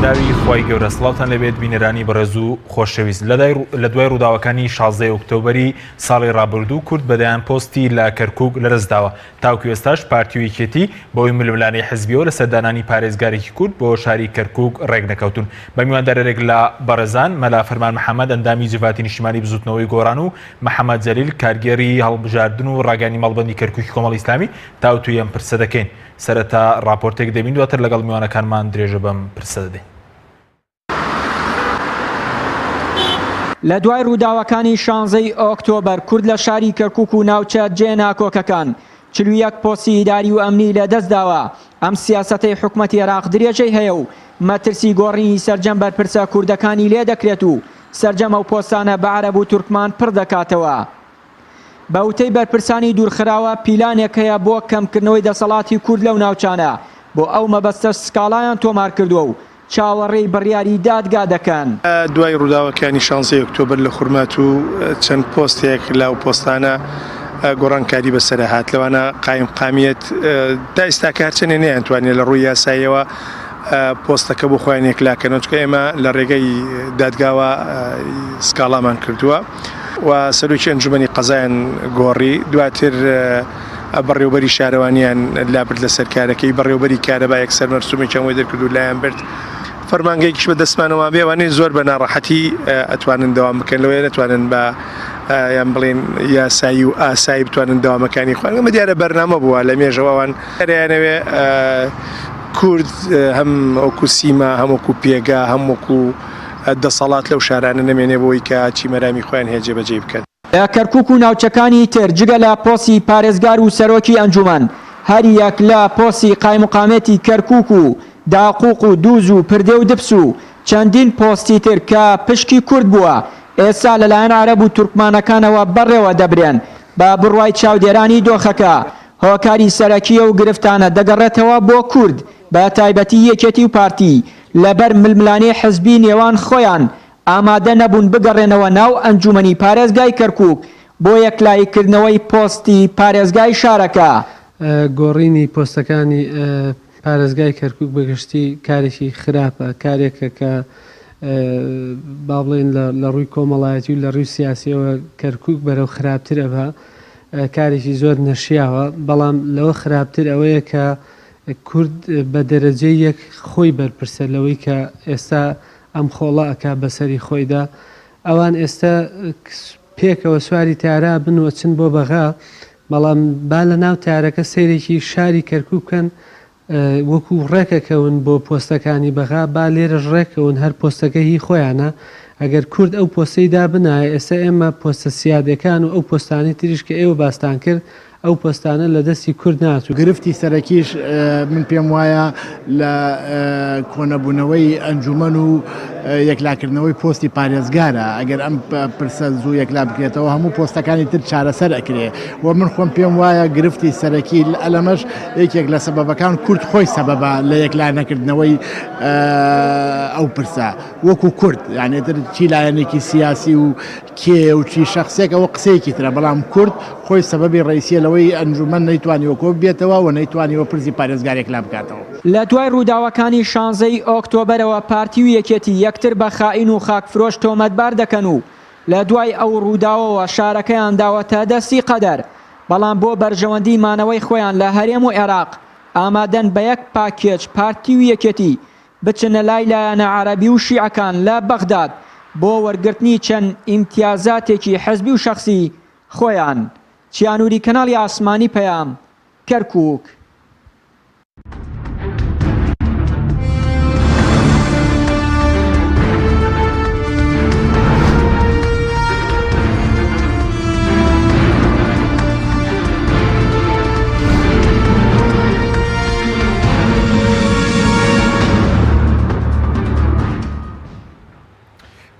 ناوی خوای گەورە سڵاوتان لێبێت بینەرانی بەڕێز و خۆشەویست لە دوای ڕووداوەکانی 16 ئۆکتۆبەری ساڵی ڕابردوو کورد بەدەیان پۆستی لە کەرکک لەدەستداوە تاوکو ئێستاش پارتی و یەکێتی بەهۆی ململانێی حزبیەوە لەسەر دانانی پارێزگارێکی کورد بۆ شاری کەرکوک ڕێکنەکەوتوون. بە میواندارێک لە بەڕێزان مەلا فەرمان محەمەد ئەندامی جڤاتی نیشتیمانی بزوتنەوەی گۆڕان و محەمەد جەلیل کارگێڕی هەڵبژاردن و ڕاگەیاندنی مەڵبەندی کەرکوکی کۆمەڵی ئیسلامی تاوتوێی ئەم پرسە دەکەین. سەرەتا ڕاپۆرتێک دەبین دواتر لەگەڵ میوانەکانمان درێژە بەم پرسە دەدەین. لە دوای رووداوەکانی شانزەی ئۆکتۆبەر کورد لە شاری کەرکوک و ناوچە جێ ناکۆکەکان 41 پۆستی ئیداری و ئەمنی لە دەست داوە، ئەم سیاسەتەی حکومەتی عێراق درێژەی هەیە و مەترسی گۆڕینی سەرجەم بەرپرسە کوردەکانی لێ دەکرێت و سەرجەم ئەو پۆستانە بە عەرەب و تورکمان پڕ دەکاتەوە. بە وتەی بەرپرسانی دوورخراوە، پیلانێک هەیە بۆ کەمکردنەوەی دەسەڵاتی کورد لەو ناوچانە، بۆ ئەو مەبەستەش سکاڵایان تۆمارکردووە و چاوەڕێی بڕیاری دادگا دەکەن. دوای ڕووداوەکانی شانزەی ئۆکتۆبەر لە خورماتوو چەند پۆستێک لەو پۆستانە گۆڕانکاری بەسەرا هات لەوانە قایمقامیەت تا ئیستاکە هەرچەندێ نەیانتوانیە لە ڕووی یاساییەوە پۆستەکە بۆ خۆیان یەکلاکەنەوە چونکە ئێمە لە ڕێگەی دادگاوە سکاڵامان کردووە و سەرۆکی ئەنجومەنی قەزایان گۆڕی دواتر بەڕێوبەری شارەوانیان لابرد لەسەر کارەکەی، بەڕێوبەری کارەبا یەکسەر مەرسومێکیان بۆی دەرکرد و لایان برد. فەرمانگەیەکیش بە دەستمانەوە مابێ ئەوانەی زۆر بە ناڕەحەتی ئەتوانن دەوام بکەن لەوەیە نەتوانن بە یان بڵێن یاسایی و ئاسایی بتوانن دەوامەکانی خۆیان ئەمە دیارە بەرنامە بووە لە مێژەوە ئەوان ئەیانەوێ کورد هەم وەکو سیما هەم وەکو پێگە هەم وەکو دەسەڵات لەو شارانە نەمێنێ بۆی کە چی مەرامی خۆیان هەیە جێبەجێی بکەن. لە کەرکوک و ناوچەکانی تر جگە لە پۆستی پارێزگار و سەرۆکی ئەنجومەن، هەریەک لە پۆستی قایمقامێتی کەرکوک و داقوق و دوز و پردێ و دپس و چەندین پۆستی تر کە پشکی کورد بووە ئێستا لەلایەن عەرەب و تورکمانەکانەوە بەڕێوە دەبرێن، بە بڕوای چاودێرانی دۆخەکە هۆکاری سەرەکی ئەو گرفتانە دەگەڕێتەوە بۆ کورد بە تایبەتی یەکێتی و پارتی لەبەر ململانێی حزبی نێوان خۆیان ئامادە نەبوون بگەڕێنەوە ناو ئەنجومەنی پارێزگای کەرکوک بۆ یەکلاییکردنەوەی پۆستی پارێزگای شارەکە. گۆڕینی پۆستەکانی پارێزگای کەرکوک بە گشتی کارێکی خراپە، کارێکە کە با بڵێین لە ڕووی کۆمەڵایەتی و لە ڕووی سیاسیەوە کەرکوک بەرەو خراپتر ئەبا، کارێکی زۆر نەشیاوە، بەڵام لەوە خراپتر ئەوەیە کە کورد بە دەرەجەی یەک خۆی بەرپرسە لەوەی کە ئێستا ئەم خۆڵە ئەکا بەسەری خۆیدا ئەوان ئێستا پێکەوە سواری تارا بن و ئەچن بۆ بەغا بەڵام با لە ناو تارەکە سەیرێکی شاری کەرکوک بکەن وەکو ڕێکەکەون بۆ پۆستەکانی بەغا با لێرەش ڕێکەون هەر پۆستەکە هی خۆیانە ئەگەر کورد ئەو پۆستەی دابنایە ئێستا ئێمە پۆستە سیادەکان و ئەو پۆستانەی تریش کە ئێوە باستان کرد ئەو پۆستانە لە دەستی کورد ناچوو. گرفتی سەرەکیش من پێم وایە لە کۆنەبوونەوەی ئەنجومەن و یەکلاکردنەوەی پۆستی پارێزگارە، ئەگەر ئەم پرسە زوو یەکلا بکرێتەوە هەموو پۆستەکانی تر چارەسەر ئەکرێ و من خۆم پێم وایە گرفتی سەرەکی لەمەش یەکێک لە سەبەبەکان کورد خۆی سەبەبە لە یەکلا نەکردنەوەی ئەو پرسە وەکو کورد یانێ تر چی لایەنێکی سیاسی و کێیە و چی شەخسێک ئەوە قسەیەکی ترە، بەڵام کورد خۆی سەبەبی ڕەئیسیە لەوەی ئەنجومەن نەیتوانیوە کۆببێتەوە و نەیتوانیوە پرسی پارێزگار یەکلا بکاتەوە. لە دوای ڕووداوەکانی شانزەی ئۆکتۆبەرەوە پارتی و یەکێتی یەکتر بە خائین و خاکفرۆش تۆمەتبار دەکەن و لە دوای ئەو ڕووداوەوە شارەکەیان داوەتە دەستی قەدەر، بەڵام بۆ بەرژەوەندی مانەوەی خۆیان لە هەرێم و عێراق ئامادەن بە یەک پاکێج پارتی و یەکێتی بچنە لای لایەنە عەرەبی و شیعەکان لە بەغداد بۆ وەرگرتنی چەند ئیمتیازاتێکی حزبی و شەخسی خۆیان. چیانوری کەناڵی ئاسمانی پەیام، کەرکوک.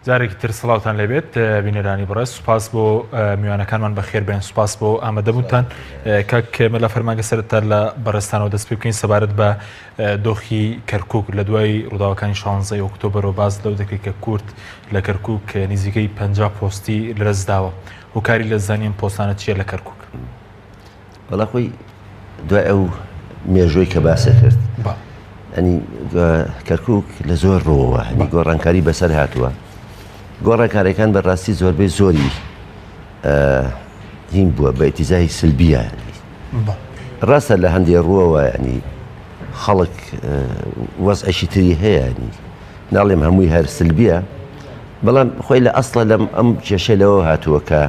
جارێکی تر سڵاوتان لێبێت بینەرانی بەڕێز سوپاس بۆ میوانەکانمان بەخێر بێن سوپاس بۆ ئامادەبوونتان کاک مەلا فەرمانگە سەرەتا لە بەڕێزتانەوە دەست پێ بکەین سەبارەت بە دۆخی کەرکک لە دوای ڕووداوەکانی 16 ئۆکتۆبەرەوە باس لەو دەکرێت کە کورد لە کەرکک نزیکەی 50 پۆستی لەدەستداوە هۆکاری لەدەستدانی ئەم پۆستانە چییە لە کەرکک؟ وەڵا خۆی دوای ئەو مێژووی کە باسە کرد. ئەنی کەرکک لە زۆر ڕۆوە هەنی گۆڕانکاری بەسەر هاتووە گۆڕانکارەکان بەڕاستی زۆربەی زۆری هین بووە بە ئیتیجاهی سلبیە ڕاستە لە هەندێ ڕووەوە ینی خەڵک وەزعێکی تری هەیە ینی ناڵێم هەمووی هەر سلبیە بەڵام خۆی لە ئەسڵە لەم ئەم کێشەی لەوە هاتووە کە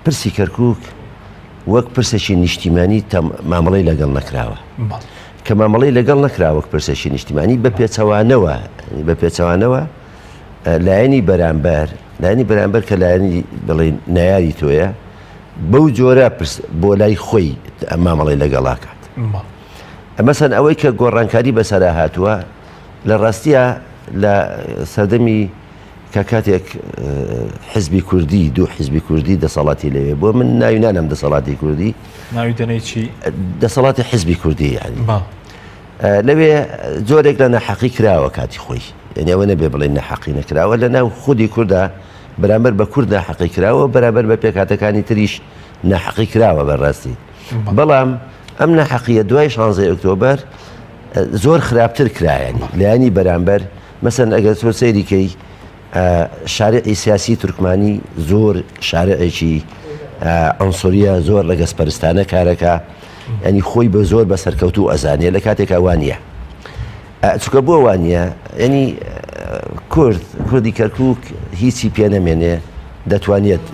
پرسی کەرکک وەک پرسێکی نیشتیمانی مامەڵەی لەگەڵ نەکراوە کە مامەڵەی لەگەڵ نەکراوە وەک پرسێکی نیشتیمانی بە پێچەوانەوە بە پێچەوانەوە لایەنی بەرامبەر لایەنی بەرامبەر کە لایەنی بڵێن نایاری تۆیە بەو جۆرە پرس بۆ لای خۆی مامەڵی لەگەڵاکات مەسەن ئەوەی کە گۆڕانکاری بەسەرا هاتووە لە ڕاستیە لە سەردەمی کە کاتێک حزبی کوردی دوو حزبی کوردی دەسەڵاتی لەوێ بۆ من ناوی نانم دەسەڵاتی کوردی ناوی دەنەی چی دەسەڵاتی حزبی کوردی یعنی لەوێ جۆرێک لە ناحەقی کراوە کاتی خۆی یعنی ئەوە نەبێ بڵێن ناحەقی نەکراوە لە ناو خودی کووردا بەرامبەر بە کورد ناحەقی کراوە بەرامبەر بە پێکهاتەکانی تریش ناحەقی کراوە بەڕاستی بەڵام ئەم ناحەقیە دوای 16 ئۆکتۆبەر زۆر خراپتر کرایانی لایەنی بەرامبەر مەسەن ئەگەر تۆ سەیری کەی شارعی سیاسی تورکمانی زۆر شارعێکی عنصریە زۆر ڕەگەزپەرستانە کارەکە ینی خۆی بە زۆر بە سەرکەوتوو ئەزانێ لە کاتێکا وانە چکە بۆ وانە ینی کورد کوردی کەرکک هیچی پێ نەمێنێ دەتوانێت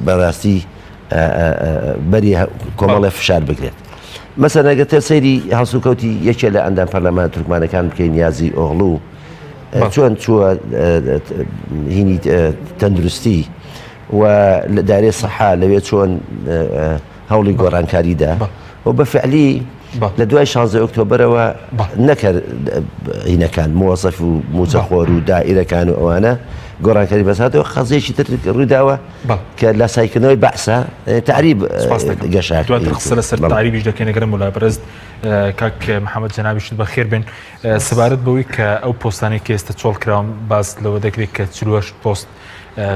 بەڕاستی بەری کۆمەڵێ فشار بگرێت. مەسەن ئەگەر تە سەیری هەڵسوکەوتی یەکێ لە ئەندام پەرلەمان تورکمانەکان بکەین نیازی ئۆغڵو چۆن چووە هینی تەندروستی و لە دارێ سەحا لەوێ چۆن هەوڵی گۆڕانکاریدا و بە فعلی لە دوای 16 ئۆکتۆبرەوە نەکەر هینەکان مۆزەف و موچەخۆر و دائیرەکان و ئەوانە گۆڕانکاری بەساتەوە قەزیەکی تر ڕوویداوە کە لاسایکردنەوەی بەعسە تەعریب گەشە دواتر قسە لەسەر تەعریبیش دەکەین ئەگەر مولای بەڕێز کاک محەممەد جەنابیشت بەخێر بێن سەبارەت بەوەی کە ئەو پۆستانەی کە ئێستا چۆڵ کراون باس لەوە دەکرێت کە 48 پۆست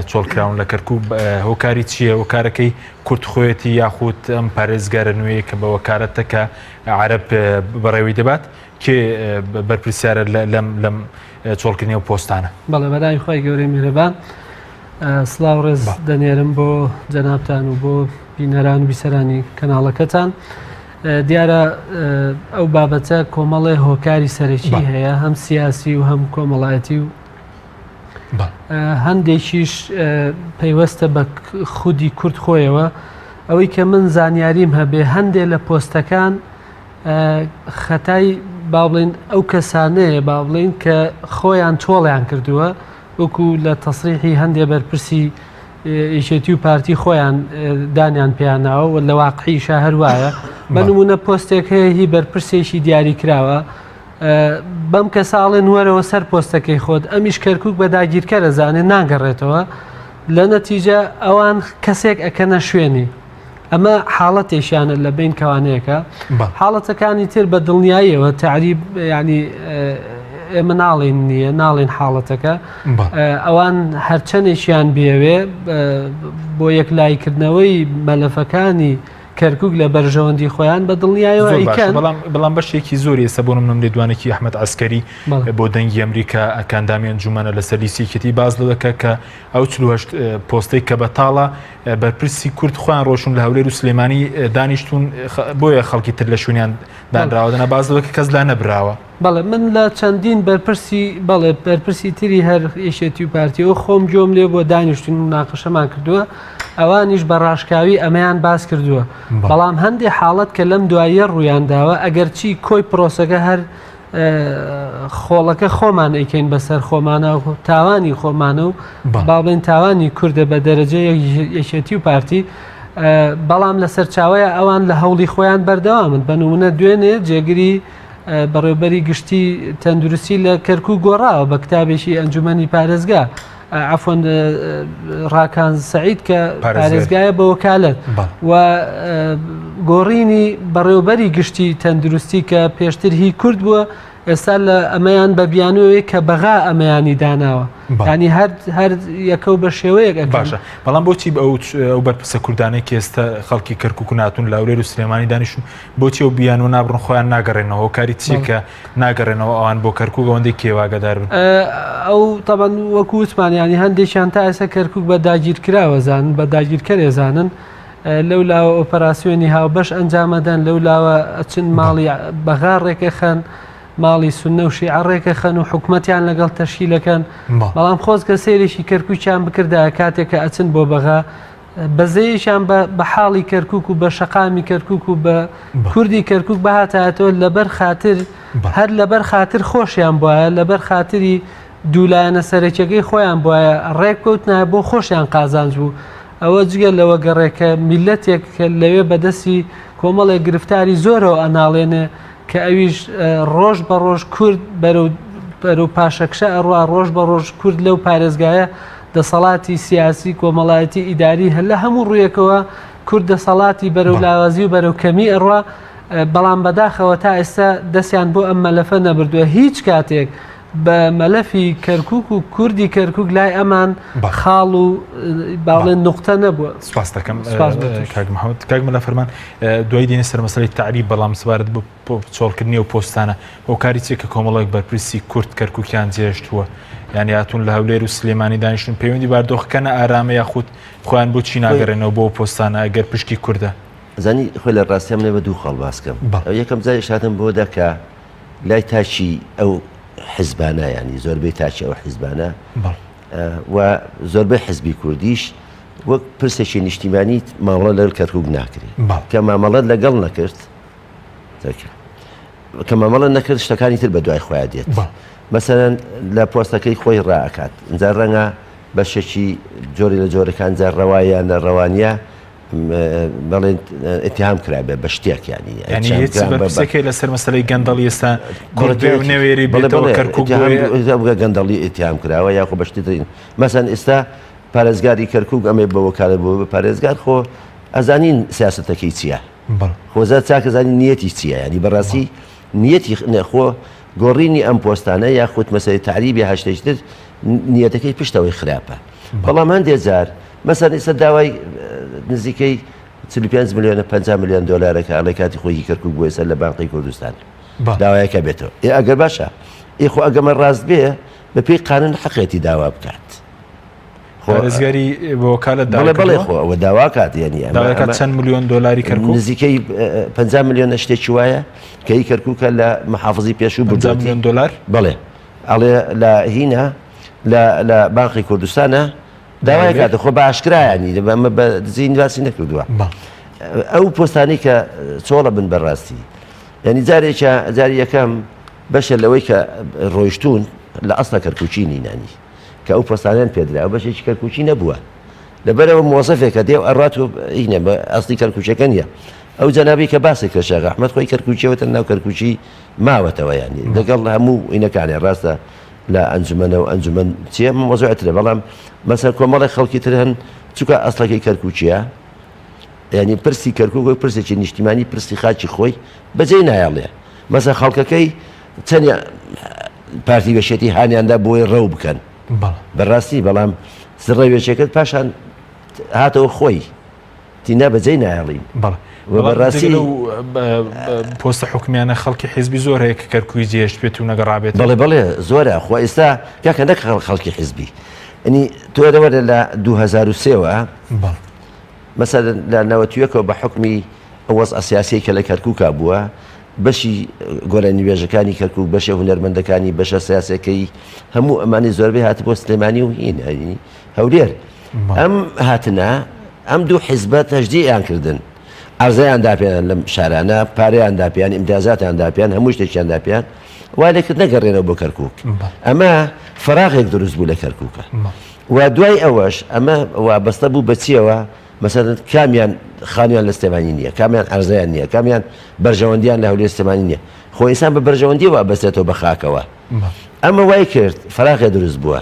چۆڵ کراون لە کەرکوک هۆکاری چییە هۆکارەکەی کورد خۆیەتی یاخود ئەم پارێزگارە نوێیە کە بە وەکارەتە کە عەرەب بەڕێوەی دەبات کێ بەرپرسیارە لەم لەم چۆڵکردنی ئەو پۆستانە؟ بەڵێ بەناوی خوای گەورەی میهرەبان سڵاو ڕێز دەنێرم بۆ جەنابتان و بۆ بینەران و بیسەرانی کەناڵەکەتان دیارە ئەو بابەتە کۆمەڵێ هۆکاری سەرەکی هەیە هەم سیاسی و هەم کۆمەڵایەتی و هەندێکیش پەیوەستە بە خودی کورد خۆیەوە ئەوەی کە من زانیاریم هەبێ هەندێ لە پۆستەکان خەتای با بڵێین ئەو کەسانەیە با بڵێین کە خۆیان چۆڵیان کردووە وەکو لە تەسریحی هەندێ بەرپرسی یەکێتی و پارتی خۆیان دانیان پێیانناوە و لە واقعیشا هەر وایە بە نمونە پۆستێک هەیە هی بەرپرسێکی دیاری کراوە بەم کەساڵێن وەرەوە سەر پۆستەکەی خۆت ئەمیش کەرکک بە داگیرکەرە زانێ ناگەڕێتەوە لە نەتیجە ئەوان کەسێک ئەکەنە شوێنی ئەمە حاڵەتێکیانە لە بین کەوانەیەکە حاڵەتەکانی تر بە دڵنیاییەوە تەعریب ینی ئێمە ناڵێن نییە ناڵێن حاڵەتەکە ئەوان هەرچەندێکیان بێوێ بۆ یەکلایکردنەوەی مەلەفەکانی کەرکک لە بەرژەوەندی خۆیان بە دڵنیایەوە بەڵام بەڵام بەشێکی زۆری ئێستا بۆ منم لێدوانێکی ئەحمد عسکەری بۆ دەنگی ئەمریکا ئەکاندامی ئەنجومەنە لەسەر لیسیکێتی باز لەوەکە کە ئەو 48 پۆستەی کە بەتاڵە بەرپرسی کورد خۆیان ڕۆشون لە هەولێر و سلێمانی دانیشتون بۆیە خەڵکی تر لە شوێنیان دانراوە دەنا باز لەوە کە کەس لا نەبراوە. بەڵێ من لە چەندین بەرپرسی بەڵێ بەرپرسی تری هەر یەکێتی و پارتیەوە خۆم گوێم لێ بووە دانیشتون و مناقەشەمان کردووە ئەوانیش بە ڕاشکاوی ئەمەیان باس کردووە بەڵام هەندێ حاڵەت کە لەم دواییە ڕوویان داوە ئەگەرچی کۆی پرۆسەکە هەر خۆڵەکە خۆمان ئەیکەین بەسەر خۆمانە و تاوانی خۆمانە و با بڵێن تاوانی کوردە بە دەرەجە یەکێتی و پارتی بەڵام لە سەرچاوەیە ئەوان لە هەوڵی خۆیان بەردەوامن بە نمونە دوێنێ جێگری بەڕێوبەری گشتی تەندروستی لە کەرکک گۆڕاوە بە کتابێکی ئەنجومەنی پارێزگا عەفوەن ڕاکان سەعید کە پارێزگایە بە وەکالەت و گۆڕینی بەڕێوبەری گشتی تەندروستی کە پێشتر هی کورد بووە. ئێستا لە ئەمەیان بە بیانووی کە بەغا ئەمەیانی داناوە ینی هەر هەر یەکە و بە شێوەیەک باشە بەڵام بۆچی ئەو ئەو بەرپرسە کوردانەی کە ئێستا خەڵکی کەرکک و ناتون لە هەولێر و سلێمانی دانیشتون بۆچی ئەو بیانوو نابڕن خۆیان ناگەڕێنەوە هۆکاری چییە کە ناگەڕێنەوە ئەوان بۆ کەرکک ئەوەندەی کێ واگەدار بن؟ ئەو تەبەن وەکو وتمان ینی هەندێکیان تا ئێستا کەرکک بە داگیرکراوە زانن بە داگیرکەرێ زانن لەو لاوە ئۆپەراسیۆنی هاوبەش ئەنجامەدەن لەو لاوە ئەچن ماڵی بەغا ڕێکەخەن ماڵی سوننە و شیعە ڕێکەخەن و حکومەتیان لەگەڵ تەشکیلەکەن بەڵام خۆزگە سەیرێکی کەرکوکیان بکردایە کاتێک کە ئەچن بۆ بەغا بەزەیەکیان بە حاڵی کەرکک و بە شەقامی کەرکک و بە کوردی کەرکک بهاتایەتەوە لەبەر خاتر هەر لەبەر خاتر خۆشیان بواە لەبەر خاتری دوولایەنە سەرەکیەکەی خۆیان بواە ڕێک کەوتنایە بۆ خۆشیان قازانج بوو ئەوە جگە لەوە گەڕێ کە میلەتێک کە لەوێ بەدەستی کۆمەڵێک گرفتاری زۆرەوە ئەناڵێنێ کە ئەویش ڕۆژ بە ڕۆژ کورد بەرەو بەرەو پاشەکشە ئەڕوا ڕۆژ بە ڕۆژ کورد لەو پارێزگایە دەسەڵاتی سیاسی کۆمەڵایەتی ئیداری هەر لە هەموو ڕوویەکەوە کورد دەسەڵاتی بەرەو لاوازی و بەرەو کەمی ئەڕوا بەڵام بەداخەوە تا ئێستا دەستیان بۆ ئەم مەلەفە نەبردووە هیچ کاتێک بە مەلەفی کەرکک و کوردی کەرکک لای ئەمان خاڵ و باڵێن نقطە نەبووە. سپاس دەکەم کاک محەممەد کاک مەلا فەرمان دوای دێنە سەر مەسەلەی تەعریب بەڵام سەبارەت بە چۆڵکردنی ئەو پۆستانە هۆکاری چیە کە کۆمەڵێک بەرپرسی کورد کەرکوکیان جێهێشتووە یان هاتوون لە هەولێر و سلێمانی دانیشتون پەیوەندی باردۆخەکە نائارامە یاخود خۆیان بۆچی ناگەڕێنەوە بۆ پۆستانە ئەگەر پشکی کوردە؟ زانی خۆی لە ڕاستیا منێ بە دوو خاڵ باس کەم یەکەم جاریش هاتم بۆ دا کە لای تاکی ئەو حزبانە ینی زۆربەی تاکی ئەو حزبانە و زۆربەی حزبی کوردیش وەک پرسێکی نیشتیمانی مامەڵە لەگەڵ کەرکک ناکرێت کە مامەڵە لەگەڵ نەکرد کە مامەڵە نەکرد شتەکانی تر بە دوای خۆیان دێت مەسەرەن لە پۆستەکەی خۆی ڕائکات اینجا ڕەنگە بەشێکی جۆری لە جۆرەکان جار ڕەوایە لە ڕەوانیە بەڵێن ئتیهام کرابێ بە شتێک ینی ینی هیچ بەرپرسێک لەسەر مەسەلەی گەندەڵی ئێستا کورد بێ و نەوێری بێتەوە کەرکوک بۆیە گەندەڵی ئتیهام کراوە یاخۆ بە شتی ترین مەسەن ئێستا پارێزگاری کەرکوک ئەمێ بە وەکالەت بۆ بە پارێزگار خۆ ئەزانین سیاستەکەی چییە خۆزە چاکەزانی نیەتی چییە ینی بەڕاستی نیەتی خۆ گۆڕینی ئەم پۆستانە یاخود مەسەی تەعریبی هەشتێکتر نیەتەکەی پشتەوەی خراپە بەڵام هەندێک جار مەسەن ئێستا داوای نزیکەی 45 ملیۆنە 50 ملیۆن دۆلارەکە ئەڵێ کاتی خۆی کەرکک بۆ ئێستا لە بانقی کوردستان داوایەکە بێتەوە ئێ ئەگەر باشە ئێ خۆ ئەگەمە ڕاست بێ بە پێی قانون حەقێتی داوا بکات پارێزگاری بە وەکالەت بەڵێ بەڵێ خۆ ئەوە داوا کات یعنی داواکات چەند ملیۆن دۆلاری کەرکک نزیکەی 50 ملیۆن شتێکی وایە کە ئی کەرکووکە لە محافزی پێشوو 50 ملیۆن دۆلار بەڵێ ئەڵێ لە هینە لە لە بانقی کوردستانە داوای کاتە خۆ بە ئاشکرایانی ئەمە بە دزین باسی نەکردووە ئەو پۆستانی کە چۆڵە بن بەڕاستی یعنی جارێکە جاری یەکەم بەشە لەوەی کە ڕۆیشتون لە ئەسڵە کەرکوکی نینانی کە ئەو پۆستانیان پێدرا بەشێکی کەرکوکی نەبووە لەبەرەوە مۆزەفێکە دێ و ئەڕات و هینە بە ئەسلی کەرکوچەکە نییە ئەو جەنابی کە باسی کرد شێخ ئەحمەد خۆی کەرکوچیەوەتە ناو کەرکوچی ماوەتەوە ینی لەگەڵ هەموو ئینەکانێ ڕاستە لە ئەنجومەنە و ئەنجومەن چیە مەوزوعی ترە بەڵام مەسەن کۆمەڵێک خەڵکی تر هەن چونکە ئەسڵەکەی کەرکوکیە یعنی پرسی کەرکوک وەک پرسێکی نیشتیمانی پرسی خاکی خۆی بەجێی نایەڵێ مەسە خەڵکەکەی چەند پارتی بەشێتی هانیاندا بۆی ڕەو بکەن بەڕاستی بەڵام زڕەوێکێکرد پاشان هاتەوە خۆی تینا بەجێی نایەڵین. بەڵێ بەڵام بەڕاستی جگە لەو پۆستە حکومیانە خەڵکی حیزبی زۆر هەیە کە کەرکووی جێهێشت بێت و نەگەڕابێتەوە. بەڵێ بەڵێ زۆرە خۆ ئێستا کاکە نەک خەڵکی حیزبی ئەنی تۆ وەرە لە 2003 وە بەڵێ مەسەلەن لە نەوەتویەکەوە بە حکومی ئەو وەزعە سیاسیەی کە لە کەرکووکا بووە بەشی گۆرانیبێژەکانی کەرکووک بەشە هونەرمەندەکانی بەشە سیاسەکەی هەموو ئەمانی زۆربەی هاتبووە سلێمانی و هین هەولێر ئەم هاتنە ئەم دوو حیزبە تەشجیعیان کردن، عەرزەیان داپێیان لەم شارانە، پارەیان داپێیان، ئیمتیازاتیان داپێیان، هەموو شتێکیان داپێیان، وای لێکرد نەگەڕێنەوە بۆ کەرکووک. ئەمە فەراغێک دروست بوو لە کەرکووکە. و دوای ئەوەش ئەمە وابەستە بوو بە چییەوە؟ مەسەلەن کامیان خانوویان لە سلێمانی نییە، کامیان عەرزەیان نییە، کامیان بەرژەوەندیان لە هەولێر سلێمانی نییە. خۆ ئینسان بە بەرژەوەندییەوە ئەبەستێتەوە بە خاکەوە. ئەمە وای کرد فەراغێ دروست بووە.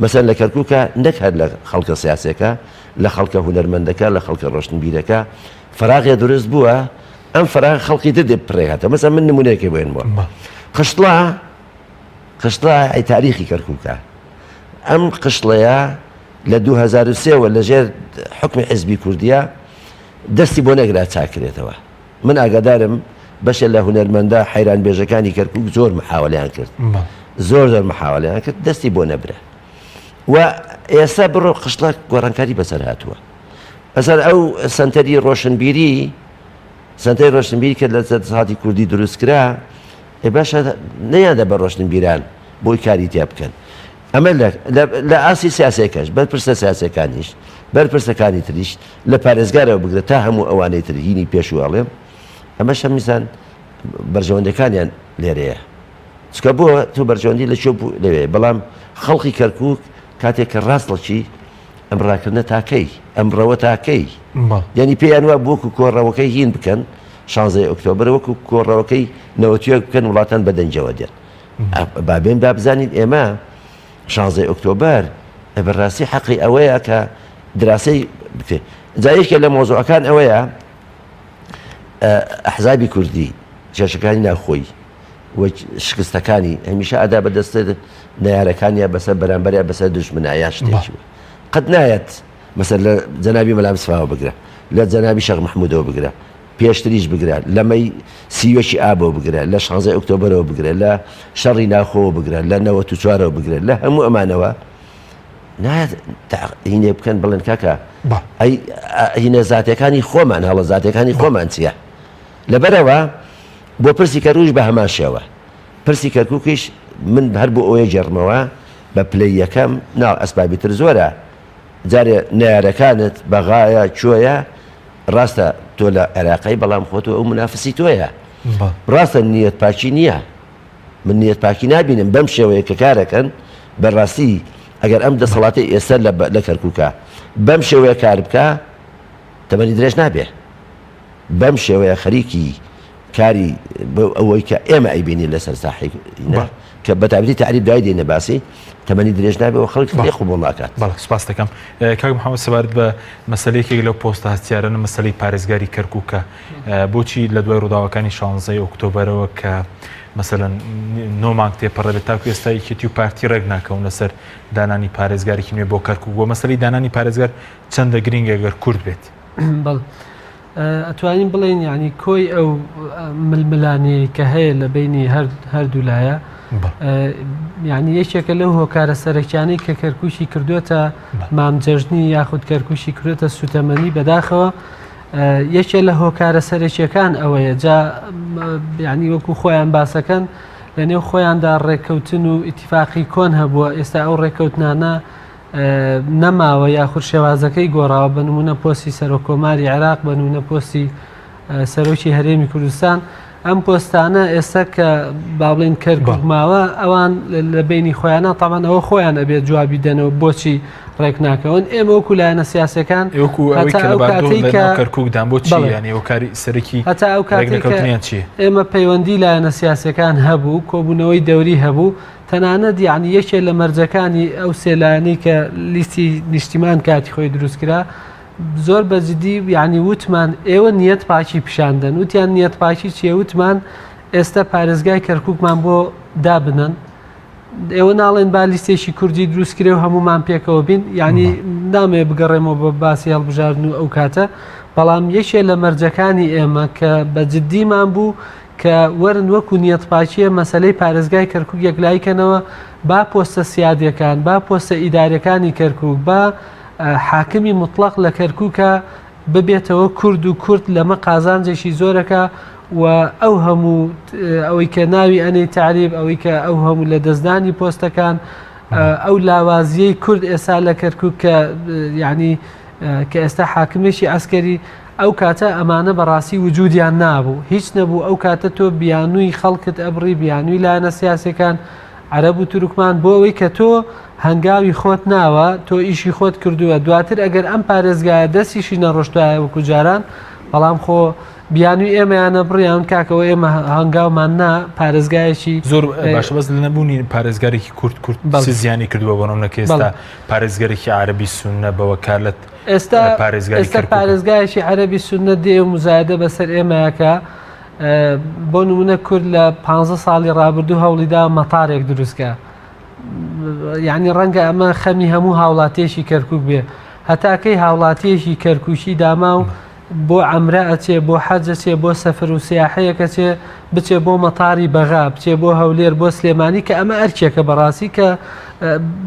مەسەلەن لە کەرکوکا نەک هەر لە خەڵکە سیاسیەکە، لە خەڵکە هونەرمەندەکە، لە خەڵکە ڕۆشنبیرەکە فەراغێ دروست بووە، ئەم فەراغ خەڵکی تر دێ پڕێکاتەوە. مەسەلەن من نمونەیەکێ بۆ هێنمەوە. قشڵە قشڵە ئەی تاریخی کەرکووکە ئەم قشڵەیە لە 2023 وە لەژێر حکمی حزبی کوردیە دەستی بۆ نەگرا چاکرێتەوە من ئاگادارم بەشێ لە هونەرمەندە حەیران بێژەکانی کەرکوک زۆر محاوەلەیان کرد زۆر زۆر محاوەلەیان کرد دەستی بۆ نەبرا و ئێستا بڕۆ قشڵە گۆڕانکاری بەسەر هاتووە ئەسەر ئەو سنتەری ڕۆشنبیری سنتەری ڕۆشنبیری کە لە دەسەڵاتی کوردی دروست کرا ئێ باشە نەیاندا بە ڕۆشنبیران بۆی کاری تیا بکەن ئەمە لە ئاستی سیاسەکەش بەرپرسە سیاسەکانیش بەرپرسەکانی تریش لە پارێزگارەوە بگرە تا هەموو ئەوانەی تر هینی پێشوو ئەڵێم ئەمەش هەمیسان بەرژەوەندەکانیان لێرەیە چکە بۆ تۆ بەرژەوەندی لە چۆ لەوێ بەڵام خەڵکی کەرکک کاتێک کە ڕاستڵکی ئەم ڕاکردنە تاکەی ئەم ڕەوە تاکەی یعنی پێیان وا بۆکو کۆڕەوەکەی هین بکەن شانزەی ئۆکتۆبر وەکو کۆڕەوەکەی نەوەتیەک بکەن وڵاتان بەدەنگەوە دێن بابێن با بزانین ئێمە شانزەی ئۆکتۆبەر بەڕاستی حەقی ئەوەیە کە دراسەی بکرێت جا یەکێ لە مۆزوعەکان ئەوەیە ئەحزابی کوردی کێشەکانی ناخۆی و شکستەکانی هەمیشە ئەدا بەدەستە نەیارەکانیا بەسەر بەرامبەریا بەسەر دژمنا یا شتێکی قەت نایەت مەسەر لە جەنابی مەلام سفاوە بگرە لە جەنابی شەخ مححمودەوە بگرە پێشتریش بگرە لە مەی سیوەکی ئابەوە بگرە لە شانزەی ئۆکتۆبەرەوە بگرە لە شەڕی ناخۆوە بگرە لە نەوەت و چوارەوە بگرە لە هەموو ئەمانەوە نایەت هینێ بکەن بڵێن کاکە ئەی هینە زاتەکانی خۆمان هەڵە زاتەکانی خۆمان چییە لەبەرەوە بۆ پرسی کەروش بە هەمان شێوە پرسی کەرکووکیش من هەر بۆ ئەوەیە گێڕمەوە بە پلەی یەکەم نا ئەسبابی تر زۆرە جارێ نەیارەکانت بەغایە کوێیە ڕاستە تۆ لە عێراقی بەڵام خۆ تۆ ئەو منافسی تۆیە ڕاستە نیەت پاکی نییە من نیەت پاکی نابینم بەم شێوەیە کە کارەکەن بەڕاستی ئەگەر ئەم دەسەڵاتی ئێستا لە کەرکووکە بەم شێوەیە کار بکە تەمەنی درێژ نابێ بەم شێوەیە خەریکی کاری ئەوەی کە ئێمە ئەیبینین لەسەر ساحی کە بەتابەتی تەعریب دوای دێنە باسی تەمەنی درێژ نابێ و خەڵک لێ قبوڵ ناکات. بەڵێ سوپاس دەکەم کاک محەممەد سەبارەت بە مەسەلەی یەکێک لەو پۆستە هەستیارانە مەسەلەی پارێزگاری کەرکووکە بۆچی لە دوای ڕووداوەکانی شانزەی ئۆکتۆبەرەوە کە مەسەلەن نۆ مانگ تێپەڕێت تاکو ئێستا یەکێتی و پارتی ڕێک ناکەون لەسەر دانانی پارێزگارێکی نوێ بۆ کەرکووک بۆ مەسەلەی دانانی پارێزگار چەندە گرنگە گەر کورد بێت؟ بەڵێ ئەتوانین بڵێین یعنی کۆی ئەو ململانێی کە هەیە لە بینی هەردوو لایە یعنی یەکێکە لەو هۆکارە سەرەکیانەی کە کەرکوشی کردوێتە مامجەژنی یاخود کەرکوشی کردوێتە سوتەمەنی بەداخەوە یەکێ لە هۆکارە سەرەکیەکان ئەوەیە جا ینی وەکو خۆیان باسەکەن لە نێو خۆیاندا ڕێککەوتن و ئیتیفاقی کۆن هەبووە ئێستا ئەو ڕێککەوتنانە نەماوە یاخود شێوازەکەی گۆڕاوە بە نمونە پۆستی سەرۆک کۆماری عێراق بە نمونە پۆستی سەرۆکی هەرێمی کوردستان ئەم پۆستانە ئێستا کە با بڵێن کەرکوک ماوە ئەوان لە بینی خۆیانە تاوان ئەوە خۆیان ئەبێت جوابی دەنەوە بۆچی ڕێک ناکەون ئێمە وەکو لایەنە سیاسەکان وەکو ئەو کاتەی کە کەرکوکدان بۆ چیانی ئەو کاری سەرەکی هەتا ئەو کاتێکیان چی ئێمە پەیوەندی لایەنە سیاسەکان هەبوو کۆبوونەوەی دەوری هەبوو تەنانەت یەعنی یەکێ لە مەرجەکانی ئەو سێ لایەنەی کە لیستی نیشتیمان کاتی خۆی دروست کرا زۆر بە جدی یعنی وتمان ئێوە نیەت پاکی پیشان دەن وتیان نیەت پاکی چیە وتمان ئێستا پارێزگای کەرکووکمان بۆ دابنن ئێوە ناڵێن با لیستێکی کوردی دروست کرێ و هەمومان پێکەوە بین یعنی نامێ بگەڕێمەوە بە باسی هەڵبژاردن و ئەو کاتە بەڵام یەکێ لە مەرجەکانی ئێمە کە بە جددیمان بوو کە وەرن وەکو نیەتپاکیە مەسەلەی پارێزگای کەرکوک یەکلایی کەنەوە با پۆستە سیادیەکان با پۆستە ئیداریەکانی کەرکوک با حاکمی موتڵەق لە کەرکوکا ببێتەوە کورد و کورد لەمە قازانجێکی زۆرەکە و ئەو هەموو ئەوەی کە ناوی ئەنەی تەعریب ئەوەی کە ئەو هەموو لە دەستدانی پۆستەکان ئەو لاوازیەی کورد ئێستا لە کەرکوک کە یعنی کە ئێستا حاکمێکی عەسکەری ئەو کاتە ئەمانە بەڕاستی وجودیان نابوو هیچ نەبوو ئەو کاتە تۆ بیانووی خەڵکت ئەبڕی بیانووی لایەنە سیاسەکان عەرەب و تورکمان بۆ ئەوەی کە تۆ هەنگاوی خۆت ناوە تۆ ئیشی خۆت کردووە دواتر ئەگەر ئەم پارێزگایە دەستیشی نەڕۆشتایە وەکو جاران بەڵام خۆ بیانووی ئێمەیانە بڕیان کاکەوە ئێمە هەنگاومان نا پارێزگایەکی زۆر باشە بەس لە نەبوونی پارێزگارێکی کورد کورد زیانی کردووە بۆ نمونە کە ئێستا پارێزگەرێکی عەرەبی سوننە بە وەکالەت ئێستا پارێزگاری ئێستا پارێزگایەکی عەرەبی سوننە دێ و مزایدە بەسەر ئێمەیەکە. بۆ نمونە کورد لە پ ساڵی ڕابردوو هەوڵیدا مەتارێک دروستکە یعنی ڕەنگە ئەمە خەمی هەموو هاوڵاتیەکی کەرکک بێ هەتاکەی هاوڵاتیەکی کەرکوکی داما و بۆ عەمرە ئەچێ بۆ حەج ئەچێ بۆ سەفەر و سیاحەیەک ئەچێ بچێ بۆ مەتاری بەغا بچێ بۆ هەولێر بۆ سلێمانی کە ئەمە ئەرکێکە بەڕاستی کە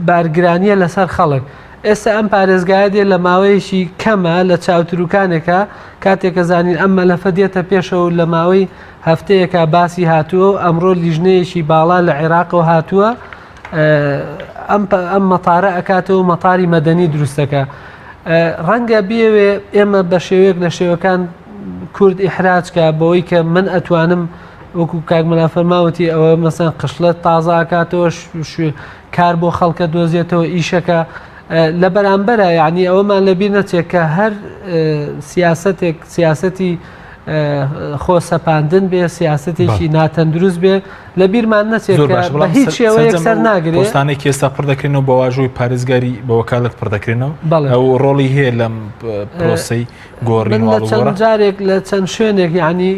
بارگرانیە لەسەر خەڵک ئێستا ئەم پارێزگایە دێ لە ماوەیەکی کەمە لە چاوتروکانێکە کاتێک کە زانین ئەم مەلەفە دێتە پێشەوە لە ماوەی هەفتەیەکە باسی هاتووە و ئەمڕۆ لیژنەیەکی باڵا لە عێراقەوە هاتووە ئەم ئەم مەتارە ئەکاتەوە مەتاری مەدەنی دروستەکە ڕەنگە بیەوێ ئێمە بە شێوەیەک لە شێوەکان کورد ئیحراج کە بەوەی کە من ئەتوانم وەکو کاک مەلا فەرماوتی ئەوە مەسەن قشلە تازە ئەکاتەوە کار بۆ خەڵکە دۆزێتەوە ئیشەکە لە بەرامبەرە یعنی ئەوەمان لەبیر نەچێت کە هەر سیاستێک سیاستی خۆ سەپاندن بێ سیاستێکی ناتەندروست بێ لە بیرمان نەچێت زۆر باش بە هیچ شێوەیەک سەر ناگرێ پۆستانێکی ئێستا پڕ دەکرێنەوە بە واژۆی پارێزگاری بە وەکالەت پڕ دەکرێنەوە بەڵێ. ئەو ڕۆڵی هەیە لەم پرۆسەی گۆڕین من و لە چەند ئاڵوگۆڕە؟ جارێک لە چەند شوێنێک یعنی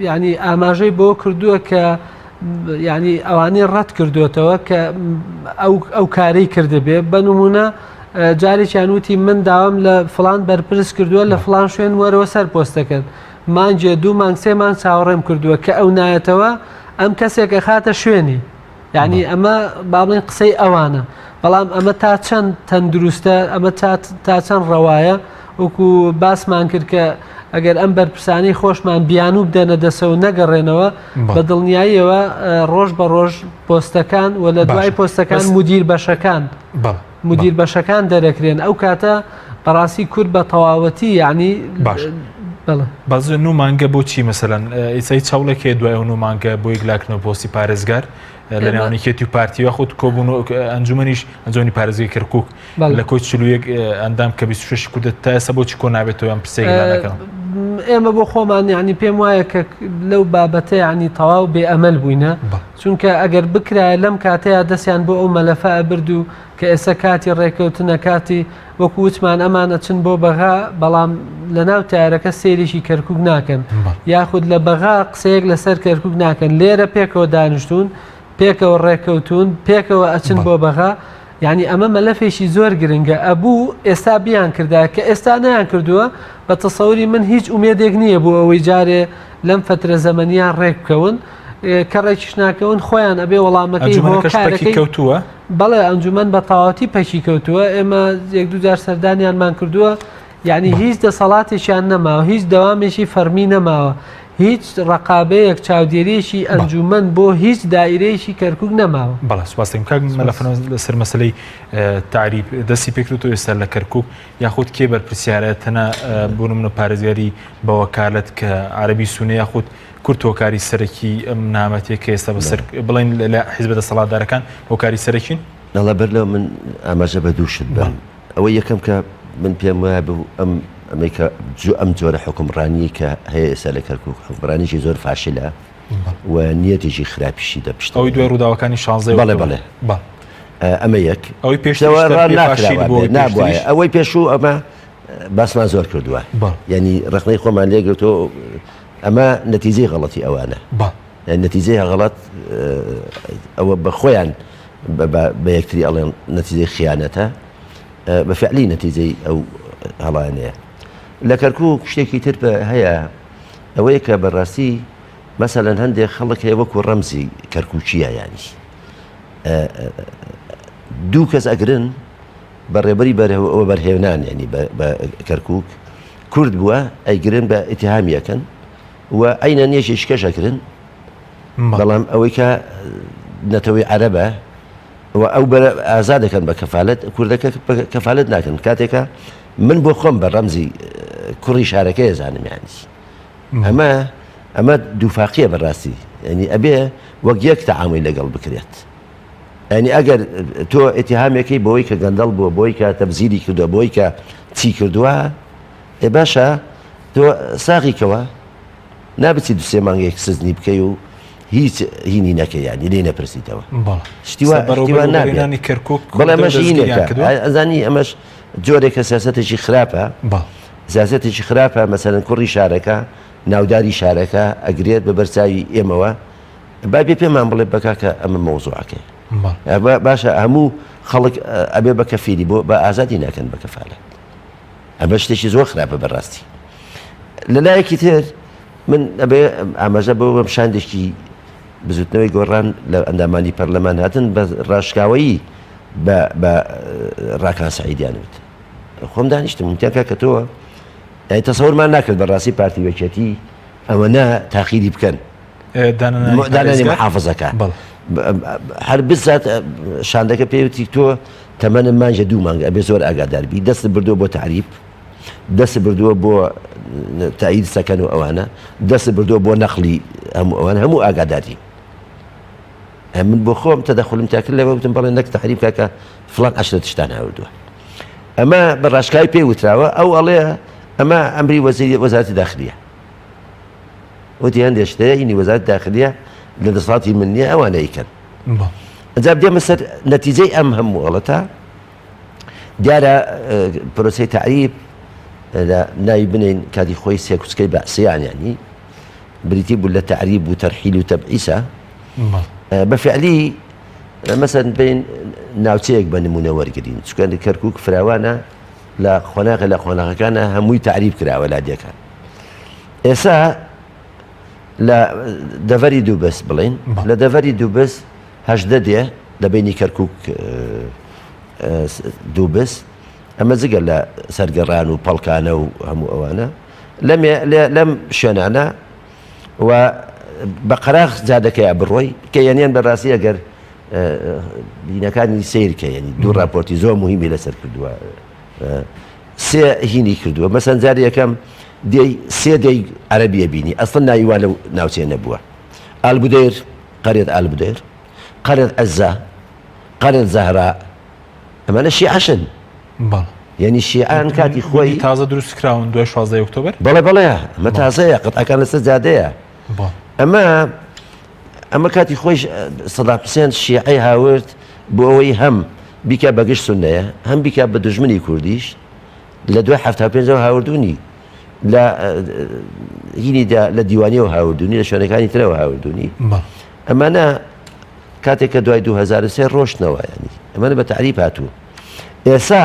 یعنی ئاماژەی بۆ کردووە کە یعنی ئەوانەی ڕەت کردوێتەوە کە ئەو ئەو کارەی کردبێ بە نمونە جارێکیان وتی من داوام لە فلان بەرپرس کردووە لە فلان شوێن وەرەوە سەر پۆستەکەن مانگێ دوو مانگ سێ مانگ چاوەڕێم کردووە کە ئەو نایەتەوە ئەم کەسێک ئەخاتە شوێنی یعنی ئەمە با بڵێن قسەی ئەوانە بەڵام ئەمە تا چەند تەندروستە ئەمە تا چەند ڕەوایە وەکو باسمان کرد کە ئەگەر ئەم بەرپرسانی خۆشمان بیانوو بدەنە دەسەوە نەگەڕێنەوە بە دڵنیاییەوە ڕۆژ بە ڕۆژ پۆستەکان و لە دوای پۆستەکان مدیر بەشەکان مدیر بەشەکان دەرەکرێن ئەو کاتە بەڕاستی کورد بە تەواوەتی یعنی باش بەڵێ بەس نو مانگە بۆچی مەسەلەن ئیسای چاوڵێک هەیە دوای ئەو نو مانگە بۆ یەکلاکردنەوە پۆستی پارێزگار لە نێوان یەکێتی و پارتی یاخود کۆبوون ئەنجومەنیش ئەنجومەنی پارێزگای کەرکوک لە کۆی 41 ئەندام کە 26 کوردە تا ئێستا بۆچی کۆ نابێتەوە ئەم پرسەیە یەکلا ناکەنەوە؟ ئێمە بۆ خۆمان یعنی پێم وایە کە لەو بابەتە یعنی تەواو بێ ئەمەل بووینە چونکە ئەگەر بکرایە لەم کاتەیا دەستیان بۆ ئەو مەلەفە ئەبرد و کە ئێستا کاتی ڕێکەوتنە کاتی وەکو وتمان ئەمان ئەچن بۆ بەغا بەڵام لە ناو تارەکە سێریکی کەرکک ناکەن یاخود لە بەغا قسەیەک لەسەر کەرکک ناکەن لێرە پێکەوە دانیشتون پێکەوە ڕێکەوتون پێکەوە ئەچن بۆ بەغا یعنی ئەمە مەلەفێکی زۆر گرنگە ئەبوو ئێستا بیان کردا کە ئێستا نەیان کردووە بە تەسەوری من هیچ ئومێدێک نییە بۆ ئەوەی جارێ لەم فترە زەمەنیان ڕێک بکەون کە ڕێکیش ناکەون خۆیان ئەبێ وەڵامەکەی ئەنجومەنەکەش پەکی کەوتووە؟ بەڵێ ئەنجومەن بە تەواوەتی پەکی کەوتووە ئێمە یەک دوو جار سەردانیانمان کردووە یعنی هیچ دەسەڵاتێکیان نەماوە هیچ دەوامێکی فەرمی نەماوە هیچ ڕقابەیەک چاودێریەکی ئەنجومەن بۆ هیچ دایرەیەکی کەرکک نەماوە بەڵێ سوپاس دەکەم کاک مەلا فەرماز لەسەر مەسەلەی تەعریب دەستی پێکردووە ئێستا لە کەرکک یاخود کێ بەرپرسیارە تەنە بۆ نمونە پارێزگاری بە وەکالەت کە عەرەبی سونە یاخود کورد هۆکاری سەرەکی ئەم نامەتێک کە ئێستا بەسەر بڵێن لە حیزبە دەسەڵاتدارەکان هۆکاری سەرەکین؟ نەڵا بەر لەوە من ئاماژە بە دوو شت بەم ئەوە یەکەم کە من پێم وایە بوو ئەم ئەمەی کە ئەم جۆرە حکومڕانیی کە هەیە ئێستا لە کەرکک حکومڕانیی زۆر فاشلە و نیەتێکی خراپیشی دەپشت ئەوەی دوای ڕووداوەکانی شانزەی بەڵێ بەڵێ ئەمە یەک ئەوەی پێش نابوایە ئەوەی پێشوو ئەمە باسمان زۆر کردووە یعنی ڕخنەی خۆمان لێگرتۆ ئەمە نەتیجەی غەڵەتی ئەوانە نەتیجەی غەڵەت ئەوە بە خۆیان بە یەکتری ئەڵێن نەتیجەی خیانەتە بە فعلی نەتیجەی ئەو هەڵانەیە لە کەرکک شتێکی تر هەیە ئەوەیە کە بەڕاستی مەسەلەن هەندێک خەڵک هەیە وەکو ڕەمزی کەرکوکیە یانی دوو کەس ئەگرن بە ڕێبەری وەبەرهێنان ینی بە کەرکک کورد بووە ئەیگرن بە ئیتهامیەکەن و ئەینەن یەکێکی کەش ئەکرن بەڵام ئەوەی کە نەتەوەی عەرەبە و ئەو ئازاد دەکەن بە کەفالەت کوردەکە کەفالەت ناکەن کاتێکە من بۆ خۆم بە ڕەمزی کوڕی شارەکەی زانم یانی ئەمە ئەمە دووفاقیە بەڕاستی ینی ئەبێ وەک یەک تەعاملی لەگەڵ بکرێت ینی ئەگەر تۆ ئتیهامێکی بۆی کە گەندەڵ بووە بۆی کە تەبزیری کردووە بۆی کە چی کردووە ئێ باشە تۆ ساغیکەوە نابچی دوسێ مانگێک سزنی بکەی و هیچ هینی نەکەی یانی لێی نەپرسیتەوە شتی وا شتی وا نابێت کەرکک بەڵێ ئەمەش هینێکە ئەزانی ئەمەش جۆرێکە سیاسەتێکی خراپە سیاسەتێکی خراپە مەسەلەن کوڕی شارەکە. ناوداری شارەکە ئەگرێت بە بەرچاوی ئێمەوە با بێ پێمان بڵێ بە کاکە ئەمە مەوزوعەکەی باشە هەموو خەڵک ئەبێ بە کەفیلی بۆ بە ئازادی ناکەن بە کەفالەت ئەمە شتێکی زۆر خراپە بەڕاستی لە لایەکی تر من ئەبێ ئاماژە بۆ بەم شاندێکی بزوتنەوەی گۆڕان لە ئەندامانی پەرلەمان هاتن بە ڕاشکاوەیی بە ڕاکان سعیدیان وت خۆم دانیشتم وتیان کاکە تۆ یانی تەسەورمان ناکرد بەڕاستی پارتی وەکێتی ئەوەنە تاخیری بکەن دانانی محافزەکە هەر بزات شاندەکە پێوتی تۆ تەمەنم مانجە دوو مانگ ئەبێ زۆر ئاگاداربی دەست بردووە بۆ تعریب دەست بردووە بۆ تایید سەکەن و ئەوانە دەست بردووە بۆ نەقلی هەموو ئەوان هەموو ئاگاداری من بۆ خۆم تەدەخلم تاکرد لەوە وتم بەڵێ نەک تحریب کاکە فلان عشرە تشتان هاوردووە ئەمە بە ڕاشکاوی پێی وتراوە ئەو ئەڵێ ئەمە ئەمری وەزیری وەزارەتی داخلیە وتی هەندێک شتەیە هینی وەزارەتی داخلیە لە دەسەڵاتی من نییە ئەوانە ئەیکەن ئەجا دێمە سەر نەتیجەی ئەم هەموو غەڵەتە دیارە پرۆسەی تەعریب لە ناوی بنین کاتی خۆی سێکوچکەی بەعسیان ینی بریتی بوو لە تەعریب و تەرحیل و تەبعیسە بە فعلی مەسەن بین ناوچەیەک بە نمونە وەرگین چکە کەرکک فراوانە لە قۆناغە لە قۆناغەکانە هەمووی تعریب کراوە لادێکان ئێسا لە دەڤەری دووبس بڵین لە دەڤەری دووبس هەشدە دێ لە بینی کەرکک دووبس ئەمە جگە لە سەرگەڕان و پەڵکانە و هەموو ئەوانە لەم شوێنانە و بە قەراخ جادەکەیا بڕۆی کە یەنیان بەڕاستی ئەگەر بینەکانی سیر کە یعنی دوو راپۆرتی زۆر مهمی لەسەر کردووە سێ هینی کردووە مەسەن جاری یەکەم دێی سێ دێی عەرەبیە بینی ئەسڵەن ناوی وا لەو ناوچەیە نەبووە ئالبودێر قەرێت ئالبودێر قەرێت عەزە قەرێت زەهرا ئەمانە شیعەشن بەڵێ یعنی شیعان کاتی خۆی تازە دروست کراون دوای 16 ئۆکتۆبەر بەڵێ بەڵێ ئەمە تازەیە قەتعەکان لەسەر جادەیە ئەمە ئەمە کاتی خۆی سەدام حوسێن شیعەی هاورد بۆ ئەوەی هەم بیکا بە گشت سوننەیە هەم بیکا بە دوژمنی کوردیش لە دوای 75ەوە هاوردونی لە هینیدا لە دیوانیەوە هاوردونی لە شوێنەکانی ترەوە هاوردونی ئەمانە کاتێک کە دوای 2023 ڕۆشتنەوە ینی ئەمانە بە تعریب هاتوو ئێسا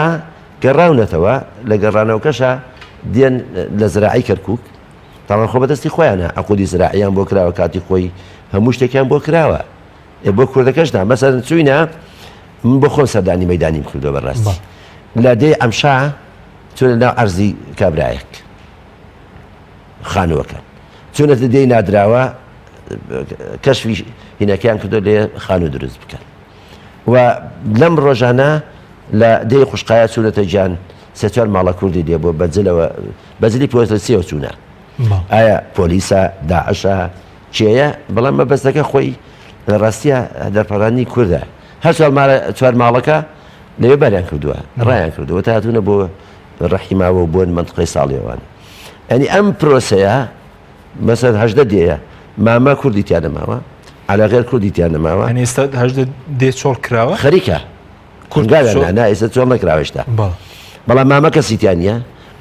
گەڕاونەتەوە لە گەڕانەوەکەشە دێن لە زراعی کەرکک تاوان خۆ بەدەستی خۆیانە عقودی زراعیان بۆ کراوە کاتی خۆی هەموو شتێکیان بۆ کراوە ئێ بۆ کوردەکەش نا مەسەلەن چوینە من بۆ خۆم سەردانی مەدانیم کردووە بەڕاستی لە دێی ئەمشا چونە ناو عەرزی کابرایەک خانووەکە چونەتە دێی نادراوە کەشفی هینەکەیان کردو لێ خانوو دروست بکەن و لەم ڕۆژانە لە دێی خوشقایە چوونەتە گیان سێ چوار ماڵە کوردی لێ بووە بە جلەوە بە جلی پۆلیسیەوە چوونە ئایا پۆلیسە داعشە کێیە بەڵام مەبەستەکە خۆی لە ڕاستیە دەرپەڕاندنی کوردە هەر چوار ماڵەکە لەوێ باریان کردووە ڕایان کردووە تا هاتوونە بۆ ڕەحیماوە و بۆن منطقەی ساڵیەوان ئەنی ئەم پرۆسەیە مەسەر هەژدە دێیە مامە کوردی تیا نەماوە علاغێر کوردی تیا نەماوە ئێستا هەژدە دێ چۆڵ کراوە خەریکە کوردگاویان نا ئێستا چۆڵ نەکراوە هێشتا بەڵام مامە کەسی تیا نییە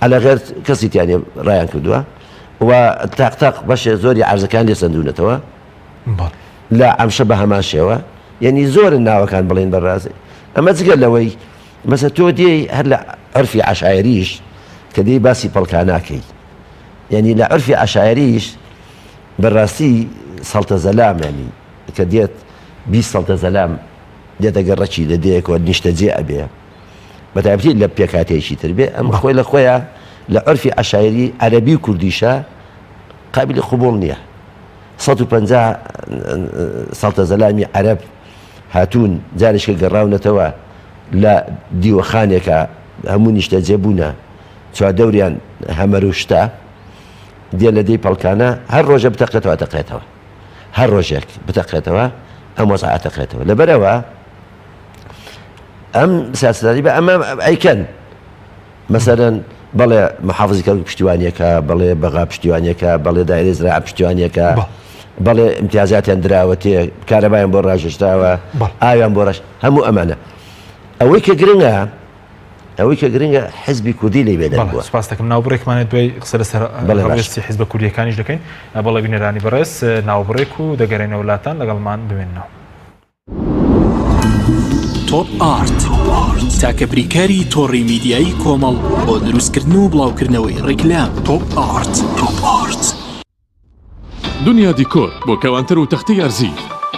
علاغێر کەسی تیا نیە ڕایان کردووە و تاق تاق بەشێ زۆری عەرزەکان لێ سەندوونەتەوە لە ئەمشە بە هەمان شێوە یعنی زۆرن ناوەکان بڵێن بەڕازی ئەمە جگە لەوەی مەسە تۆ دێی هەر لە عرفی عشایریش کە دێی باسی پەڵکاناکەی یعنی لە عرفی عشایریش بەڕاستی سەڵتە زەلام ینی کە دێت بی سەڵتە زەلام دێتە گەڕەکی لە دێیەکەوە نیشتەجێ ئەبێ بەتایبەتی لە پێکهاتەیەکی تر بێ ئەم خۆی لە خۆیان لە عرفی عەشایری عەرەبی و کوردیشە قابلی قبوڵ نییە 150 سەڵتە زەلامی عەرەب هاتوون جارێکە گەڕاونەتەوە لە دیوەخانێکە هەموو نیشتەجێ بوونە چواردەوریان هەمەر و شتە دێ لە دێی پەڵکانە هەر ڕۆژە بتەقێتەوە تەقێتەوە هەر ڕۆژێک بتەقێتەوە ئەم وەزعە ئەتەقێتەوە لەبەرئەوە ئەم سیاسەتانی بە ئەمە ئەیکەن مەسەرەن بەڵێ محافزی کەرکوک پشتیوانیەکە بەڵێ بەغا پشتیوانیەکە بەڵێ دایرەی زراعە پشتیوانیەکە بەڵێ امتیازاتیان دراوەتێ کارەبایان بۆ ڕاژێشتراوە ئاویان بۆ ڕەش هەموو ئەمانە ئەوەی کە گرنگە. ئەوەی کە گرنگە حزبی کوردی لێی بێدەنگ بەڵێ بووە. سوپاس دەکەم. ناوبڕێکمانە دوای قسە لەسەر بەڵێ باشە. هەڵوێستی حزبە کوردییەکانیش دەکەین. بەڵێ بینەرانی بەڕێز ناوبڕێک و دەگەرێنەوە لاتان لەگەڵمان بمێننەوە. تۆپ ئارت تاکە بریکاری تۆڕی میدیایی کۆمەڵ بۆ دروستکردن و بڵاوکردنەوەی ڕیکلام. تۆپ ئارت. تۆپ ئارت. دنیا دیکۆر بۆ کەوانتەر و تەختەی ئەرزی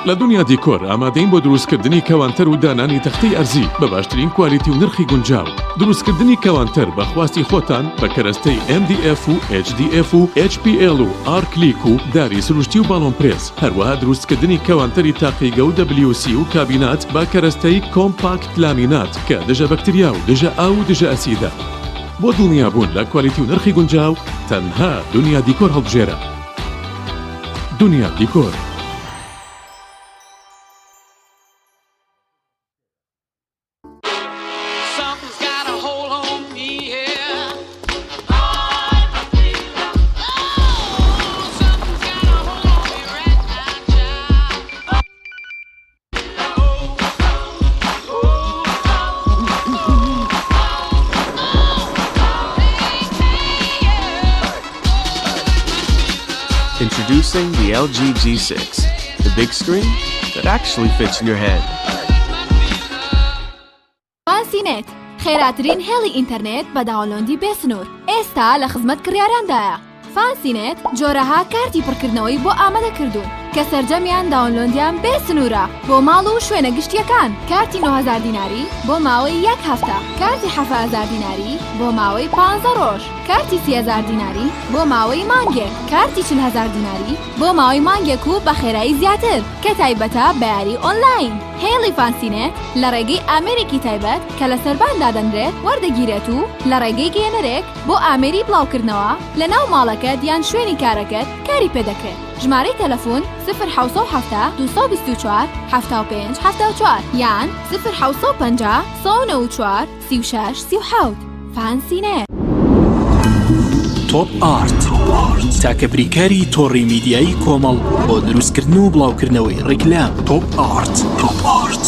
لە دنیا دیکۆر ئامادەین بۆ دروستکردنی کەوانتەر و دانانی تەختەی ئەرزی بە باشترین کوالیتی و نرخی گونجاو دروستکردنی کەوانتەر بە خواستی خۆتان بە کەرەستەی MDF و HDF و HPL و ئارکلیک و داری سروشتی و باڵۆن پرێس هەروەها دروستکردنی کەوانتەری تاقیگە و WC و کابینات بە کەرەستەی کۆمپاکت لامینات کە دژە بەکتریا و دژە ئاو و دژە ئەسیدە. بۆ دڵنیابوون لە کوالیتی و نرخی گونجاو تەنها دنیا دیکۆر هەڵبژێرە. دنیا دیکۆر. Introducing the LG G6, the big screen that actually fits in your hand. فانسی نێت، خێراترین هێڵی ئینتەرنێت بە داونلۆندی بێ سنوور، ئێستا لە خزمەت کڕیاراندایە. فانسی نێت جۆرەها کارتی پڕکردنەوەی بۆ ئامادە کردوون کە سەرجەمیان داونلۆندیان بێ سنوورە بۆ ماڵ و شوێنە گشتییەکان، کارتی 9000 دیناری بۆ ماوەی یەک هەفتە، کارتی 7000 دیناری بۆ ماوەی پانزە ڕۆژ، کارتی 30000 دیناری بۆ ماوەی مانگێک، کارتی 40000 دیناری بۆ ماوەی مانگێک و بە خێرایی زیاتر کە تایبەتە بە یاری ئۆنلاین. هێڵی فانسینێت لە ڕێگەی ئامێرێکی تایبەت کە لە سەربان دادەنرێت وەردەگیرێت و لە ڕێگەی گەیەنەرێک بۆ ئامێری بڵاوکردنەوە لە ناو ماڵەکەت یان شوێنی کارەکەت کاری پێدەکرێت. ژمارەی تەلەفون، سفر 770 224 75 74 یان سفر 750 194 36 37. فانسینێت. تۆپ ئارت تاکە بریکاری تۆڕی میدیایی کۆمەڵ بۆ دروستکردن و بڵاوکردنەوەی ڕیکلام. تۆپ ئارت. تۆپ ئارت.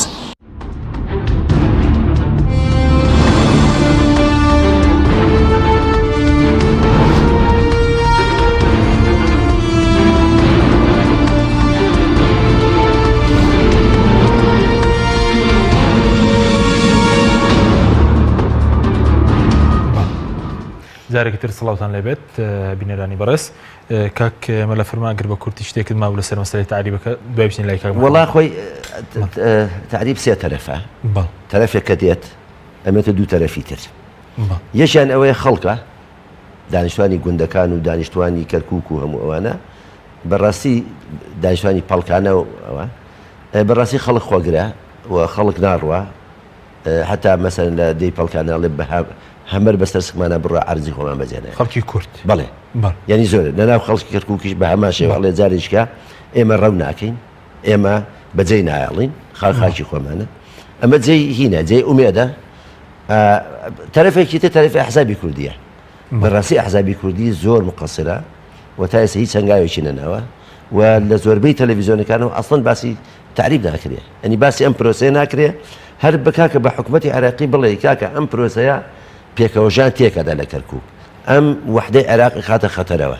جارێکی تر سڵاوتان لێبێت بینەرانی بەڕێز کاک مەلا فەرمان گەر بە کورتی شتێکت مابوو لەسەر مەسەلەی تەعریبەکە دوای بچین لای کاک وەڵا خۆی تەعریب سێ تەرەفە تەرەفێک کە دێت ئەمێتە دوو تەرەفی تر یەکیان ئەوەیە خەڵکە دانیشتوانی گوندەکان و دانیشتوانی کەرکک و هەموو ئەوانە بەڕاستی دانیشتوانی پەڵکانە و ئەوە بەڕاستی خەڵک خۆگرە و خەڵک ناڕوا هەتا مەسەلەن لە دێی پەڵکانە ئەڵێ بە هەمەر بەسەر سکمانە بڕا عەرزی خۆمان بەجێ نەهێڵین. خەڵکی کورد. بەڵێ. بەڵێ. یانی زۆر لە ناو خەڵکی کەرکووکیش بە هەمان شێوە ئەڵێ جارێکیکە ئێمە ڕەو ناکەین، ئێمە بەجێی نایەڵین، خاک خاکی خۆمانە. ئەمە جێی هینە، جێی ئومێدە. تەرەفێکی تر تەرەفی ئەحزابی کوردییە. بەڕاستی ئەحزابی کوردی زۆر مقەسرە و تا ئێستا هیچ هەنگاوێکی نەناوە و لە زۆربەی تەلەڤیزیۆنەکانەوە ئەسڵەن باسی تەعریب ناکرێ یانی باسی ئەم پرۆسەیە ناکرێ هەر بە کاکە بە حکومەتی عێراقی بڵێ کاکە ئەم پرۆسەیە پێکەوەژیان تێکەدا لە کەرکوک ئەم وەحدەی عێراقی خاتە خەتەرەوە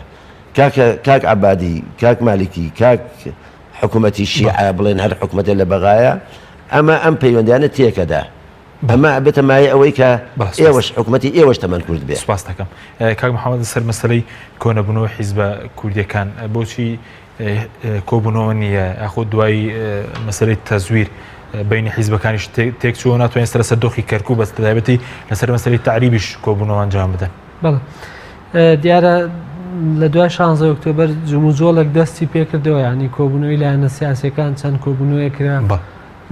کاکە کاک عەبادی کاک مالکی کاک حکومەتی شیعە بڵێن هەر حکومەتێ لە بەغایە ئەمە ئەم پەیوەندیانە تێکەدا ئەمە ئەبێتە مایەی ئەوەی کە ئێوەش حکومەتی ئێوەش تەمەن کورت بێ. سوپاست دەکەم کاک محەمەد لەسەر مەسەلەی کۆنەبوونەوەی حیزبە کوردیەکان بۆچی کۆبوونەوە نییە ئاخۆ دوای مەسەلەی تەزویر بینی حیزبەکانیش تێکچووە ناتوانین سەر لەسەر دۆخی کەرکوک بەس تایبەتی لەسەر مەسەلەی تەعریبیش کۆبوونەوە ئەنجام بدەن. بەڵێ دیارە لە دوای 16 ئۆکتۆبەر جموجۆڵێک دەستی پێکردەوە یعنی کۆبوونەوەی لایەنە سیاسەکان چەند کۆبوونەوەیەک کرا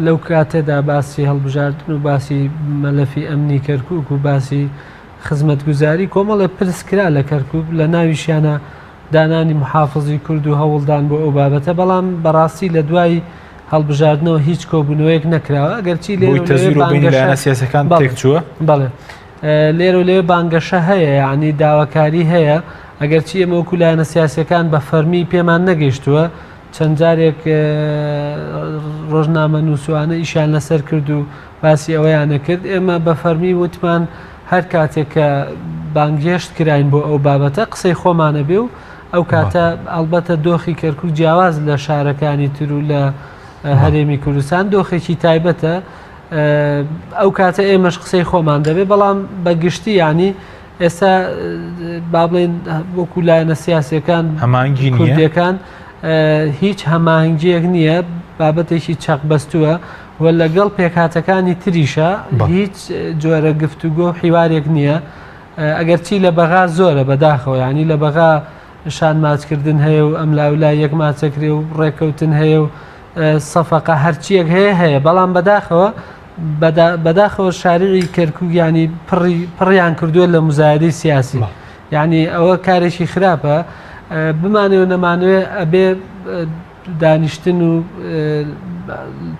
لەو کاتەدا باسی هەڵبژاردن و باسی مەلەفی ئەمنی کەرکوک و باسی خزمەتگوزاری کۆمەڵێ پرس کرا لە کەرکوک لە ناویشیانە دانانی محافزی کورد و هەوڵدان بۆ ئەو بابەتە بەڵام بەڕاستی لە دوای هەڵبژاردنەوە هیچ کۆبوونەوەیەک نەکراوە ئەگەرچی لێرە و لەوێ بانگەشە سیاسەکان تێکچووە بەڵێ لێرە و لەوێ بانگەشە هەیە یعنی داواکاری هەیە ئەگەرچی ئێمە وەکو لایەنە سیاسەکان بە فەرمی پێمان نەگەیشتووە چەند جارێک ڕۆژنامەنووسوانە ئیشیان لەسەر کرد و باسی ئەوەیانە کرد ئێمە بە فەرمی وتمان. هەر کاتێک کە بانگهێشت کراین بۆ ئەو بابەتە قسەی خۆمانە بێ و ئەو کاتە ئەڵبەتە دۆخی کەرکک جیاواز لە شارەکانی تر و لە هەرێمی کوردستان دۆخێکی تایبەتە ئەو کاتە ئێمەش قسەی خۆمان دەبێ بەڵام بە گشتی ینی ئێستا با بڵێن وەکو لایەنە سیاسەکان هەمانگی کوردەکان هیچ هەماهەنگیەک نییە بابەتێکی چەق بەستووە و لەگەڵ پێکهاتەکانی تریشە هیچ جۆرە گفتوگۆ و حیوارێک نییە ئەگەرچی لە بەغا زۆرە بەداخەوە ینی لە بەغا شان ماچکردن هەیە و ئەم لاولا یەک ماچەکرێ و ڕێککەوتن هەیە و سەفقە هەرچیەک هەیە هەیە بەڵام بەداخەوە بەداخەوە شارعی کەرکک ینی پڕی پڕیان کردووە لە مزایدەی سیاسی یعنی ئەوە کارێکی خراپە بمانەوە نەمانەوێ ئەبێ دانیشتن و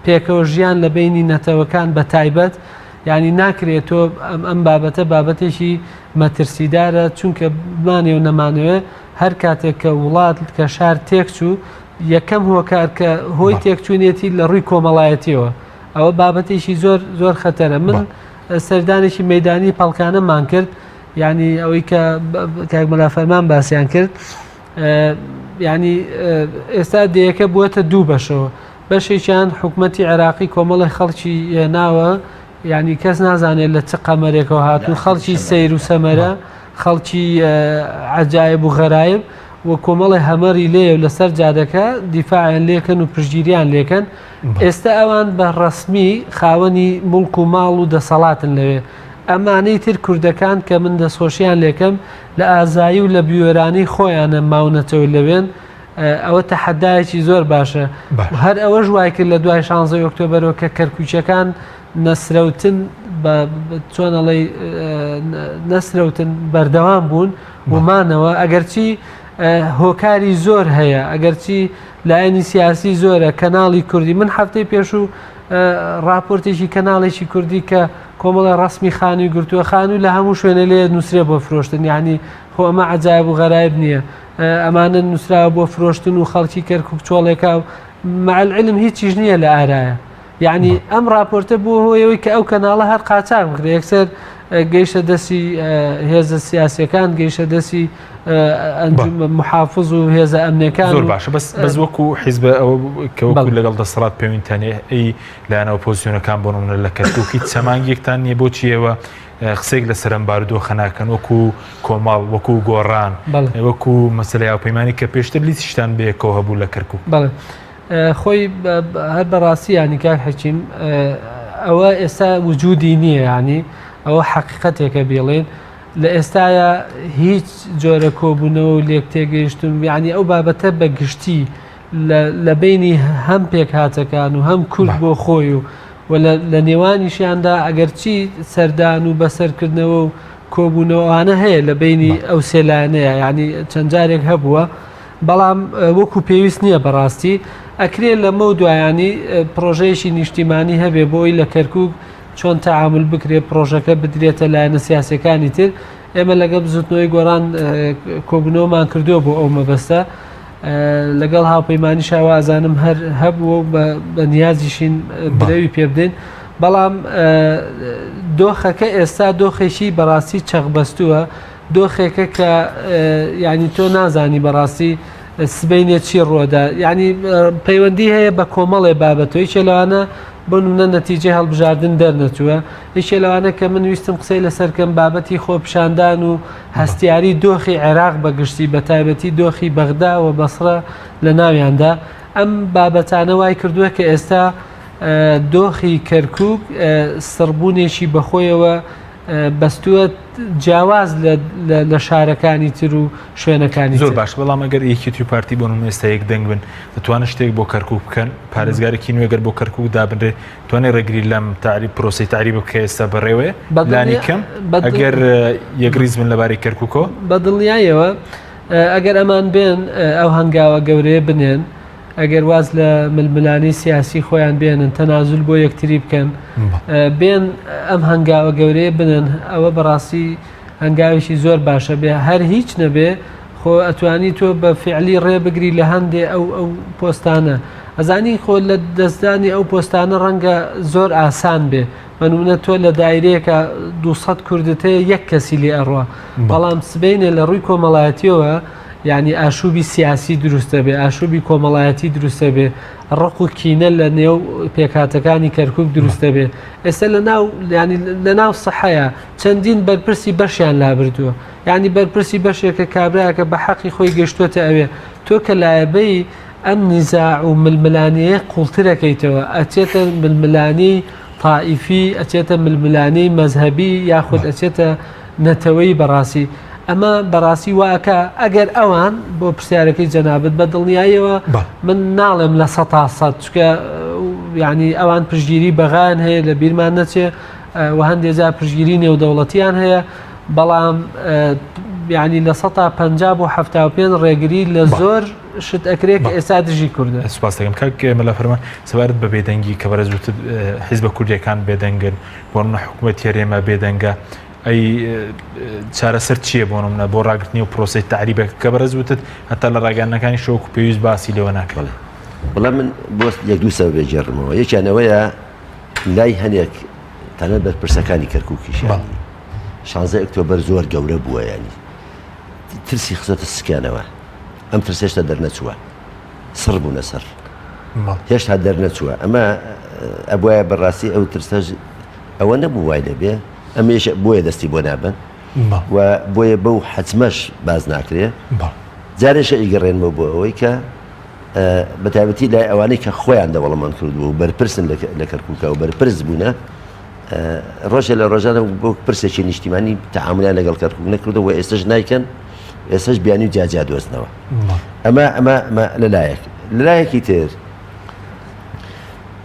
پێکەوە ژیان لە بینی نەتەوەکان بە تایبەت ینی ناکرێت تۆ ئەم بابەتە بابەتێکی مەترسیدارە چونکە بمانێ و نەمانەوێ هەر کاتێک کە وڵات کە شار تێکچوو یەکەم هۆکار کە هۆی تێکچوونیەتی لە ڕووی کۆمەڵایەتیەوە ئەوە بابەتێکی زۆر زۆر خەتەرە من سەردانێکی مەدانی پەڵکانەمان کرد یعنی ئەوەی کە کاک مەلا فەرمان باسیان کرد ینی ئێستا دەیەکە بووەتە دوو بەشەوە بەشێکیان حکوومەتتی عێراقی کۆمەڵی خەڵکی ناوە ینی کەس نازانێت لە چ قەمەرێکەوە هاتوو خەڵکی سیر و سەمەرە خەڵکی عجایب و غەرایب و کۆمەڵی هەمەری لێ و لەسەر جادەکە دیفاعیان لێکەن و پشتگیریان لێکەن ئێستا ئەوان بە ڕسمی خاوەنی مڵک و ماڵ و دەسەڵاتن لەوێ ئەمانەی تر کوردەکان کە من دەستخۆشیان لێکەم لە ئازایی و لە بوێرانەی خۆیانە ماونەتەوە لەوێن ئەوە تەحەدایەکی زۆر باشە هەر ئەوەش وای کرد لە دوای 16 ئۆکتۆبەرەوە کە کەرکوچەکان نەسرەوتن چۆن ئەڵێ نەسرەوتن بەردەوام بوون ومانەوە ئەگەرچی هۆکاری زۆر هەیە ئەگەرچی لایەنی سیاسی زۆرە کەناڵی کوردی من هەفتەی پێشوو راپۆرتێکی کەناڵێکی کوردی کە کۆمەڵە ڕەسمی خانووی گرتووە خانوو لە هەموو شوێنێ لێ نووسرێ بۆ فرۆشتن یعنی خۆ ئەمە عجایب و غەرایب نییە ئەمانە نووسراوە بۆ فرۆشتن و خەڵکی کەرکک چۆڵێکا و مع العلم هیچیش نییە لە ئارایە یعنی ئەم راپۆرتە بۆ هۆیەوەی کە ئەو کەناڵە هەر قاچاق بکرێ یەکسەر گەیشتە دەستی هێزە سیاسەکان گەیشتە دەستی محافظ و هێزە ئەمنەکان زۆر باشە بەس بەس وەکو حیزب ئەوە کە وەکو لەگەڵ دەسەڵات پەیوەندیتان هەیە ئەی لایەنە ئۆپۆزیسیۆنەکان بۆ نمونە لە کەرکوک هیچ چەمانگێکتان نییە بۆچی ئێوە قسەیەک لەسەر ئەم بارودۆخە ناکەن وەکو کۆمەڵ وەکو گۆڕان وەکو مەسەلەی هاوپەیمانی کە پێشتر لیستیشتان بەیەکەوە هەبوو لە کەرکوک بەڵێ خۆی هەر بەڕاستی ینی کاک حەکیم ئەوە ئێستا وجودی نییە ینی ئەوە حەقیقەتێکە بێڵێن لە ئێستاە هیچ جۆرە کۆبوونەوە و لێک تێگەیشتن یعنی ئەو بابەتە بە گشتی لە بەینی هەم پێکهاتەکان و هەم کورد بۆ خۆی و و لە نێوانیشیاندا ئەگەرچی سەردان و بەسەرکردنەوە و کۆبوونەوەوانە هەیە لە بینی ئەو سێلایەنەیە ینی چەند جارێک هەبووە بەڵام وەکو پێویست نییە بەڕاستی ئەکرێ لەمە و دوایانی پرۆژەیەکی نیشتیمانی هەبێ بۆی لە کەرکک چۆن تەعامل بکرێ پرۆژەکە بدرێتە لایەنە سیاسەکانی تر ئێمە لەگەڵ بزوتنەوەی گۆران کۆبوونەوەمان کردووە بۆ ئەو مەبەستە لەگەڵ هاوپەیمانیشا وازانم هەر هەبووە و بە نیازیشین برەوی پێ بدەین بەڵام دۆخەکە ئێستا دۆخێکی بەڕاستی چەقبەستووە دۆخێکە کە ینی تۆ نازانی بەڕاستی سبینێ چی ڕۆدا ینی پەیوەندی هەیە بە کۆمەڵێ بابەتەوەی چێ لەوانە بۆ نمونە نەتیجەی هەڵبژاردن دەرنەچووە، یەکێ لەوانە کە من ویستم قسەی لەسەر کەم بابەتی خۆپیشاندان و هەستیاری دۆخی عێراق بە گشتی بە تایبەتی دۆخی بەغدا و بەسڕە لە ناویاندا ئەم بابەتانە وای کردووە کە ئێستا دۆخی کەرکک سڕبوونێکی بەخۆیەوە بەستووە جیاواز لە شارەکانی تر و شوێنەکانی زۆر باش بەڵام ئەگەر یەکێتی و پارتی بۆ نمونە ئێستا یەک دەنگ بن دەتوانن شتێک بۆ کەرکک بکەن پارێزگارێکی نوێ گەر بۆ کەرکک دابنرێ توانێت ڕێگری لەم تەعریب پرۆسەی تەعریب بکە ئێستا بەڕێوەیە لانی کەم ئەگەر یەکڕیز بن لەبارەی کەرککەوە بە دڵنیایەوە ئەگەر ئەمان بێن ئەو هەنگاوە گەورەیە بنێن ئەگەر واز لە ململانێی سیاسی خۆیان بێنن، تەنازول بۆ یەکتری بکەن، بێن ئەم هەنگاوە گەورەیە بنن، ئەوە بەڕاستی هەنگاوێکی زۆر باشە بێ هەر هیچ نەبێ خۆ ئەتوانی تۆ بە فعلی ڕێ بگری لە هەندێ ئەو ئەو پۆستانە ئەزانی خۆ لە دەستدانی ئەو پۆستانە ڕەنگە زۆر ئاسان بێ. بەنمونە تۆ لە دایرەیەکە 200 کوردت هەیە یەک کەسی لێ ئەڕوا بەڵام سبەینێ لە ڕووی کۆمەڵایەتیەوە یعنی ئاشوبی سیاسی دروستە بێ ئاشوبی کۆمەڵایەتی دروستە بێ ڕق و کینە لە نێو پێکهاتەکانی کەرکک دروستە بێ ئێستا لە ناو ینی لە ناو سەحەیە چەندین بەرپرسی بەشیان لابردووە یعنی بەرپرسی بەشێکە کابراکە بە حەقی خۆی گەشتوەتە ئەوێ تۆ کە لایەبەی ئەم نیزاع و ململانێیە قوڵترەکەیتەوە، ئەچێتە ململانێی تائیفی، ئەچێتە ململانێی مەزهەبی یاخود ئەچێتە نەتەوەیی بەڕاستی ئەمە بەڕاستی وا ئەکا ئەگەر ئەوان بۆ پرسیارەکەی جەنابت بە دڵنیاییەوە من ناڵێم لە سەتا سەد چکە یعنی ئەوان پشتگیری بەغایان هەیە لە بیرمان نەچێ و هەندێک جار پشتگیری نێودەوڵەتیان هەیە بەڵام یعنی لە سەتا 50 بۆ 75 ڕێگری لە زۆر شت ئەکرێ کە ئێستا دژی کوردە. سوپاس دەکەم کاک مەلا فەرمان سەبارەت بە بێدەنگی کە بەرز وتت حیزبە کوردیەکان بێدەنگن بۆ نمونە حکوومەت هەرێمە بێدەنگە ئەی چارەسەر چییە بۆ نمونە بۆ ڕاگرتنی و پرۆسەی تەعریبەکە کە بەرز وتت هەتا لە ڕاگەیاندنەکانی شەوەکو پێویست باسی لێوە ناکرێت. بەڵێ من بۆ یەک دوو سەبەب ئەگێڕمەوە یەکیان ئەوەیە لای هەنێک تەنانەت بەرپرسەکانی کەرکووکیش یانی شانزەی ئۆکتۆبەر زۆر گەورە بووە یانی ترسی خستۆتە سکیانەوە ئەم ترسە هێشتا دەرنەچووە سڕ بوونە سەر هێشتا دەرنەچووە ئەمە ئەبواە بەڕاستی ئەو ترسەش ئەوە نەبوو وای لەبێ ئەمەش بۆیە دەستی بۆ نابن و بۆیە بەو حەجمەش باز ناکرێ جارێشە ئیگەڕێنمەوە بۆ ئەوەی کە بە تایبەتی لای ئەوانەی کە خۆیان دەوڵەمەند کردووە و بەرپرسن لە کەرکووکە و بەرپرس بوونە ڕۆژێ لە ڕۆژانە بۆ پرسێکی نیشتیمانی تەعاملیان لەگەڵ کەرکوک نەکردەوە ئێستش نایکەن ئێستش بیانی و جیاجیا دۆزنەوە ئەمە ئەمە ئەمە لەلایەک لەلایەکی تر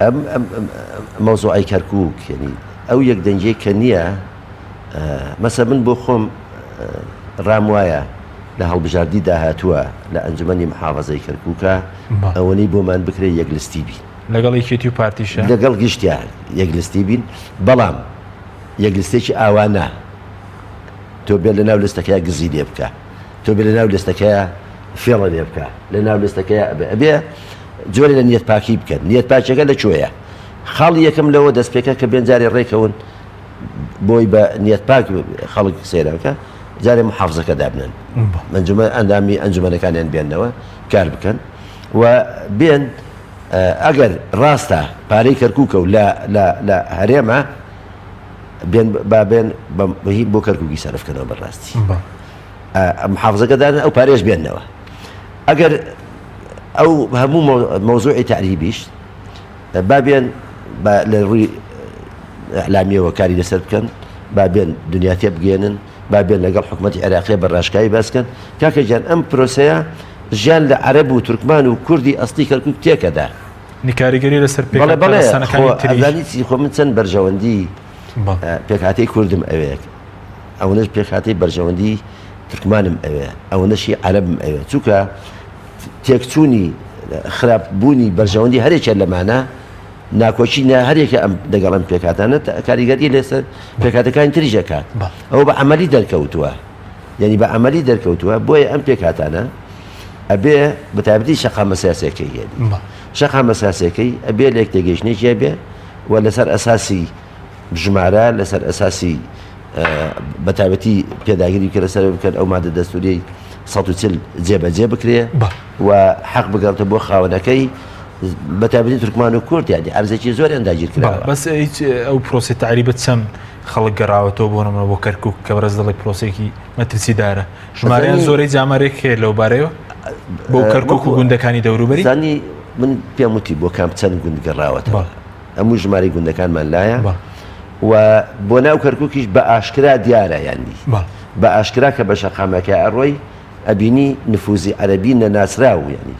ئەم مەوزوعی کەرکوک یعنی ئەو یەک دەنگیە کە نییە مەسە من بۆ خۆم ڕام وایە لە هەڵبژاردی داهاتووە لە ئەنجومەنی محافظەی کەرکووکە ئەوەنەی بۆمان بکرێت یەک لستی بین لەگەڵ یەکێتی و پارتیشا؟ لەگەڵ گشتیا یەک لستی بین بەڵام یەک لستێکی ئاوا نا تۆ بێ لەناو لستەکەیا گزی لێ بکە تۆ بێ لەناو لستەکەیا فێڵە لێ بکە لەناو لستەکەیا ئەبێ ئەبێ جۆرێ لە نیەت پاکی بکەن نیەت پاکیەکە لە کوێیە خاڵی یەکەم لەوە دەست پێکە کە بێن جارێ ڕێکەون بۆی بە نیەت پاک خەڵک سەیرەکە جارێ محافزەکە دابنن ئەنجومەن ئەندامی ئەنجومەنەکانیان بێنەوە کار بکەن و بێن ئەگەر ڕاستە پارەی کەرکوکە و لە لە لە هەرێمە بێن با بێن بە هی بۆ کەرکوکی سەرف کەنەوە بەڕاستی محافزەکە دانن ئەو پارێش بێنەوە ئەگەر ئەو هەموو مەوزوعی تەعریبیش با بێن با لە ڕووی ئەعلامیەوە کاری لەسەر بکەن با بێن دنیا تێ بگەێنن با بێن لەگەڵ حکوومەتی عێراقیە بە ڕاشکاوی باس کەن کاکە گیان ئەم پرۆسەیە ژیان لە عەرەب و تورکمان و کوردی ئەسڵی کەرکوک تێکەدا. نی کاریگەری لەسەر بەڵێ پێکهاتە بەڵێ خۆ ڕەسەنەکانی تریش. ئەزانی چی خۆ من چەند بەرژەوەندی بەڵێ. پێکهاتەی کوردم ئەوێ ئەوەنەش پێکهاتەی بەرژەوەندی تورکمانم ئەوێ ئەوەنەشی عەرەبم ئەوێ چونکە تێکچوونی خراپ بوونی بەرژەوەندی هەرێکیان لەمانە ناکۆکی نا هەرێکە ئەم لەگەڵ ئەم پێکهاتانە کاریگەری لەسەر پێکهاتەکانی تریش ئەکات بەڵێ. ئەوە بە عەمەلی دەرکەوتووە. یانی بە عەمەلی دەرکەوتووە بۆیە ئەم پێکهاتانە ئەبێ بە تایبەتی شەقامە سیاسیەکەی یانی شەقامە سیاسیەکەی ئەبێ لێک تێگەیشتنێکی هەبێ و لەسەر ئەساسی ژمارە لەسەر ئەساسی بە تایبەتی پێداگری بکە لەسەر بکەن ئەو مادە دەستوریەی 140 جێبەجێ بکرێ و حەق بگەڕێتە بۆ خاوەنەکەی بە تایبەتی تورکمان و کورد یانی ئەرزێکی زۆریان داگیر کراوە. بەس هیچ ئەو پرۆسەی تەعریبە چەند خەڵک گەڕاوەتەوە بۆ نمونە بۆ کەرکوک کە بەڕێز دەڵێ پرۆسەیەکی مەترسیدارە ژمارەیان زۆرەی جامارێک هەیە لەو بارەیەوە بۆ کەرکوک و گوندەکانی دەوروبەری زانی من پێم وتی بۆ کام چەند گوند گەڕاوەتەوە هەموو ژمارەی گوندەکانمان لایە و بۆ ناو کەرکوکیش بە ئاشکرا دیارە یانی بە ئاشکرا کە بە شەقامەکە ئەڕۆی ئەبینی نفوزی عەرەبی نەناسراو یانی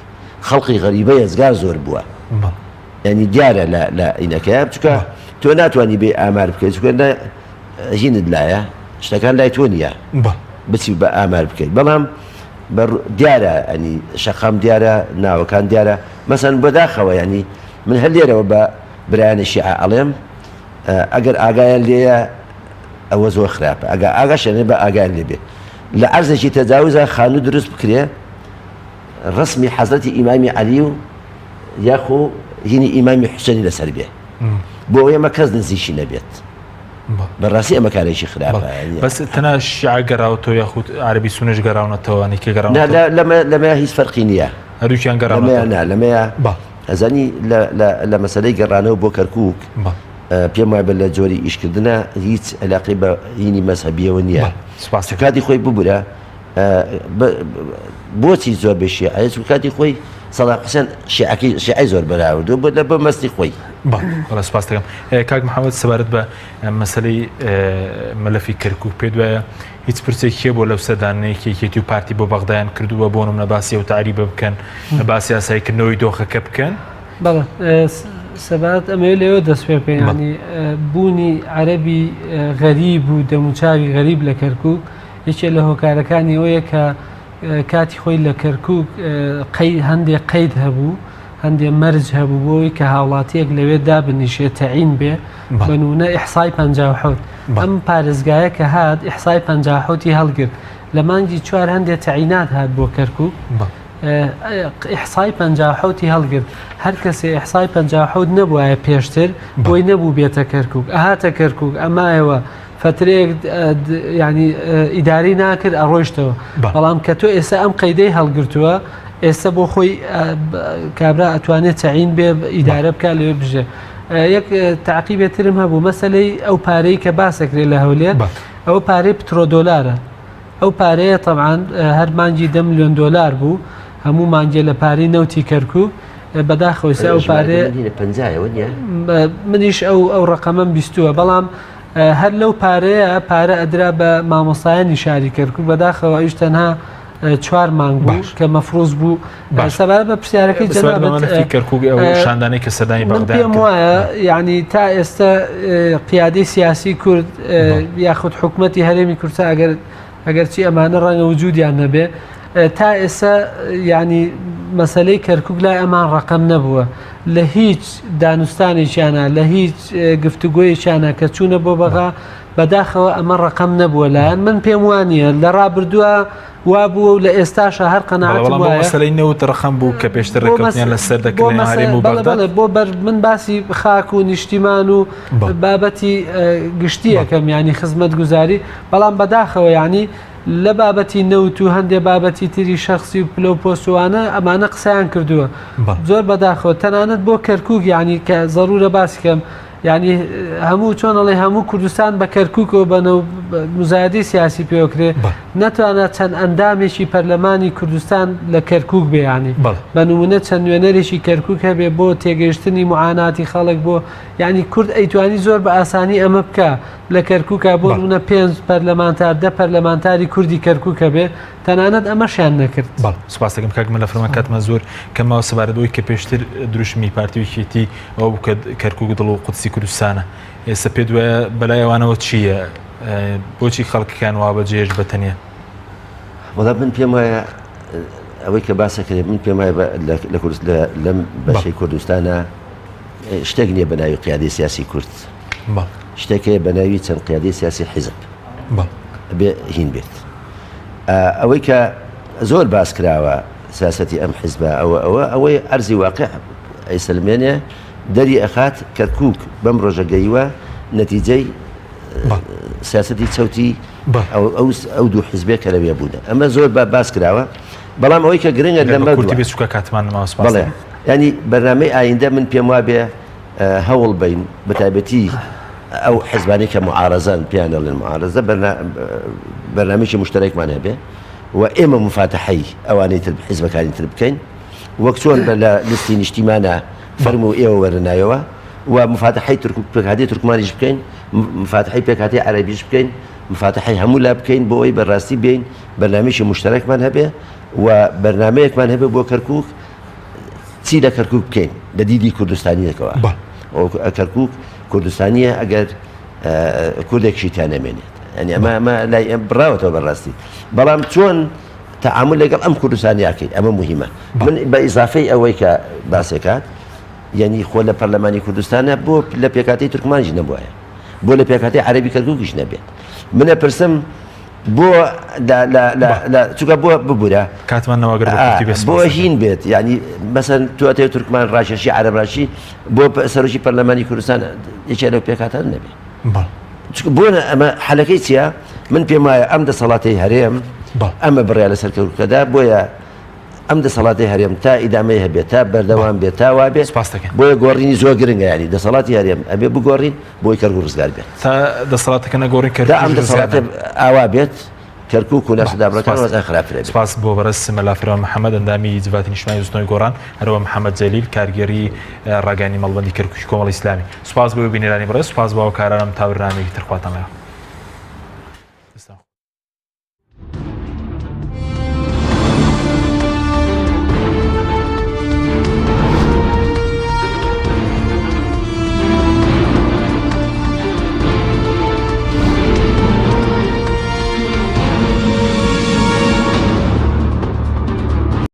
خەڵقی غەریبە یەزگار زۆر بووە یانی دیارە لە لە ئینەکەیە چونکە تۆ ناتوانانی بێ ئامار بکەیت چونکە نە هینت لایە شتەکان لای تۆ نییە بچی بە ئامار بکەیت بەڵام دیارە ئەنی شەقام دیارە ناوەکان دیارە مەسەن بەداخەوە ینی من هەر لێرەوە بە برایانی شیعە ئەڵێم ئەگەر ئاگایان لێیە ئەوە زۆر خراپە ئەگە ئاگاشێنێ بە ئاگایان لێبێ لە عەرزێکی تەجاوزە خانوو دروست بکرێ ڕەسمی حەزرەتی ئیمامی عەلی و یاخۆ هینی ئیمامی حوسێنی لەسەر بێ. بۆ ئێمە کەس نزیکی نەبێت. بەڕاستی ئەمە کارێکی خراپە. بەس تەنها شیعە گەڕاوەتەوە یاخود عەرەبی سونەش گەڕاونەتەوە ئەنی کێ گەڕاونەتەوە؟ نا لەمە لەمەیا هیچ فەرقی نییە. هەردووکیان گەڕاونەتەوە. لەمەیا نا لەمەیا ئەزانی لە لە لە مەسەلەی گەڕانەوە بۆ کەرکووک پێم وایە لە جۆری ئیشکردنە هیچ علاقەی بە هینی مەزهەبیەوە نییە. سپاس. کاتی خۆی ببورە بۆچی زۆربەی شیعەیە چونکە کاتی خۆی سەدام حوسێن شیعەکەی شیعەی زۆر بەراوردووە بۆ لە بۆ مەستی خۆی. بەڵێ سپاس دەکەم کاک محەممەد سەبارەت بە مەسەلەی مەلەفی کەرکوک پێت وایە هیچ پرسێک هەیە بۆ لەو سەردانەی کە یەکێتی و پارتی بۆ بەغدایان کردووە بۆ نمونە باسی ئەو تەعریبە بکەن باسی ئاساییکردنەوەی دۆخەکە بکەن؟ بەڵێ سەبارەت ئەمەوێت لێوە دەست پێ بکەین ینی بوونی عەرەبی غەریب و دەموچاوی غەریب لە کەرکوک یەکێ لە هۆکارەکانی ئەوەیە کە کاتی خۆی لە کەرکوک قەی هەندێک قەید هەبوو هەندێ مەرج هەبوو بۆی کە هاوڵاتیەک لەوێ دابنیشێ تەعین بێ بە نمونە ئیحسای 57 ئەم پارێزگایە کە هات ئیحسای 57 ی هەڵگرت لە مانگی چوار هەندێ تەعینات هات بۆ کەرکوک ئیحسای 57 ی هەڵگرت هەر کەسێ ئیحسای 57 نەبوایە پێشتر بۆی نەبوو بێتە کەرکوک ئەهاتە کەرکوک ئەمایەوە فەترەیەک یانی ئیداری ناکرد ئەڕۆیشتەوە بەڵام کە تۆ ئێستا ئەم قەیدەی هەڵگرتووە ئێستا بۆ خۆی کابرا ئەتوانێت تەعین بێ ئیدارە بکە لەوێ بژێ یەک تاقیبێ ترم هەبوو مەسلەی ئەو پارەی کە باسەکرێت لە هەولێر ئەو پارەی پترۆدۆلارە ئەو پارەیە تەبعەن هەر مانگی دە ملیۆن دۆلار بوو هەموو مانگێ لە پارەی نەوتی کەرکوک بەداخەوە ئێستا ئەو پارەیە منیش ئەو ئەو ڕقەمەم بیستووە بەڵام هەر لەو پارەیە پارە ئەدرا بە مامۆستایانی شاری کەرکوک بەداخەوە ئەویش تەنها چوار مانگ بوو کە مەفروز بوو سەبارەت بە پرسیارەکەی جەنابت کەرکوک ئەو شاندانەی کە سەردانی من پێم وایە یعنی تا ئێستا قیادەی سیاسی کورد یاخود حکومەتی هەرێمی کوردستان ئەگەر ئەگەرچی ئەمانە ڕەنگە وجودیان نەبێ تا ئێستا یعنی مەسلەی کەرکک لای ئەمان ڕقم نەبووە لە هیچ دانوستانێکیانە لە هیچ گفتوگۆیەکیانە کە چوونە بۆ بەغا بەداخەوە ئەمە ڕقم نەبووە لایەن من پێم وانە لە ڕابردووە وا بووە و لە ئێستاشا هەر قەناعەتم بەڵام بۆ وایە. مەسەلەی نەوت ڕەقەم بوو کە پێشتر بۆ ڕێککەوتنیان مەس- لەسەر بۆ دەکرد لە مەسە- هەرێم و بەڵێ بەغداد. بەڵێ بۆ بەر من باسی خاک و نیشتیمان و بەڵێ. بابەتی ئە، گشتی ئەکەم یانی خزمەتگوزاری بەڵام بەداخەوە یانی لە بابەتی نەوت و هەندێ بابەتی تری شەخسی و پلە و پۆست و وانە ئەمانە قسەیان کردووە بەڵێ. زۆر بەداخەوە تەنانەت بۆ کەرکووک یانی کە زەرورە باسی کەم یانی هەموو چۆن ئەڵێ هەموو کوردستان بە کەرکوکەوە بەنە و مزایدەی سیاسی پێوەکرێ نەتوانە چەند ئەندامێکی پەرلەمانی کوردستان لە کەرکوک بێ یانی بە نمونە چەند نوێنەرێکی کەرکوک هەبێ بۆ تێگەیشتنی معاناتی خەڵک بۆ یعنی کورد ئەیتوانی زۆر بە ئاسانی ئەمە بکە لە کەرکوکە بۆ نمونە پێنج پەرلەمانتار دە پەرلەمانتاری کوردی کەرکوک هەبێ تەنانەت ئەمەشیان نەکرد. بەڵێ سوپاس دەکەم کاک مەلا فەرمان کاتمان زۆر کەم ماوە سەبارەت بەوەی کە پێشتر دروشمی پارتی و یەکێتی ئەوە بوو کە کەرکوک دڵ و قودسی کوردستانە ئێستا پێت وایە بەلای ئەوانەوە چییە بۆچی خەڵکەکان وا بەجێهێشت بە تەنیا؟ وەڵا من پێم وایە ئەوەی کە باسەکرێت من پێم وایە لە کورد لەم بەشەی کوردستانە شتێک نییە بە ناوی قیادەی سیاسی کورد شتێک هەیە بە ناوی چەند قیادەی سیاسی حیزب بێ هین بێت ئەوەی کە زۆر باس کراوە سیاسەتی ئەم حیزبە ئەوە ئەوە ئەوەی ئەرزی واقع ئەیسەلمێنێ دەری ئەخات کەرکوک بەم ڕۆژە گەیوە نەتیجەی سیاسەتی چەوتی ئەو دوو حیزبێ کە لەوێ بوونە ئەمە زۆر بە باس کراوە بەڵام ئەوەی کە گرنگە لەمە کورتی بێ چونکە کاتمان نەماوە سپاس بەڵێ ینی بەرنامەی ئایندە من پێم وابێ هەوڵ بین بەتایبەتی ئەو حزبانەی کە معارەزەن پێیان دەڵێن معارەزە بەرنامەیەکی مشتەرەکمان هەبێ و ئێمە مفاتەحەی ئەوانەی تر حزبەکانی تر بکەین وەک چۆن بە لە لیستی نیشتیمانە فەرموو ئێوە وەرە ناوەوە و مفاتەحەی تورک پێکهاتەی تورکمانیش بکەین مفاتەحەی پێکهاتەی عەرەبیش بکەین مفاتەحەی هەموو لا بکەین بۆ ئەوەی بەڕاستی بین بەرنامەیەکی مشتەرەکمان هەبێ و بەرنامەیەکمان هەبێ بۆ کەرکوک چی لە کەرکوک بکەین لە دیدی کوردستانیەکەوە کەرکوک کوردستانیە ئەگەر کوردێکشی تیا نەمێنێت ئەنی ئەمە ئەمە لای ئەم بڕاوەتەوە بەڕاستی بەڵام چۆن تەعامل لەگەڵ ئەم کوردستانیاکەی ئەمە مهمە من بە ئیزافەی ئەوەی کە باسێکات یعنی خۆ لە پەرلەمانی کوردستانە بۆ لە پێکاتی تورکمانیش نەبووایە بۆ لە پێکاتی عەربی کەرکوکیش نەبێت منە پرسم. بۆ لە لە لە لە چونکە بۆ ببورە کاتمان نەما گەر بە کورتی بێ بۆ سپاس دەکەین. هین بێت یعنی مەسەن تۆ ئەتەوێت تورکمان ڕاکێشی عەرەب ڕاکێشی بۆ سەرۆکی پەرلەمانی کوردستان یەکێ لەو پێکهاتانە نەبێ بەڵێ. چونکە بۆ ئەمە حەلەکەی چییە؟ من پێم وایە ئەم دەسەڵاتەی هەرێم ئەمە بڕیار لەسەر کەرکوکەدا بۆیە ئەم دەسەڵاتی هەرێم تا ئیدامەی هەبێت تا بەردەوام بێت تا وا بێت بۆیە گۆڕینی زۆر گرنگە ینی دەسەڵاتی هەرێم ئەبێ بگۆڕین بۆی کەرکوک ڕزگار بێت تا دەسەڵاتەکە نەگۆڕین کەرکوک ئەم دەسەڵاتە ئاوا بێت کەرکوک و ناوچە دابڕاوەکان وەزعیان خراپتر ئەبێت. سپاس بۆ بەڕێز مەلا فراوان محەمەد ئەندامی جڤاتی نیشتمانی بزوتنەوەی گۆڕان، هەروەها محەمەد جەلیل کارگێڕی ڕاگەیاندنی مەڵبەندی کەرکوکی کۆمەڵی ئیسلامی. سپاس بۆ بینەرانی بەڕێز، سپاس بۆ هاوکارانم تا بەرنامەیەکی تر خواتان لەگەڵ.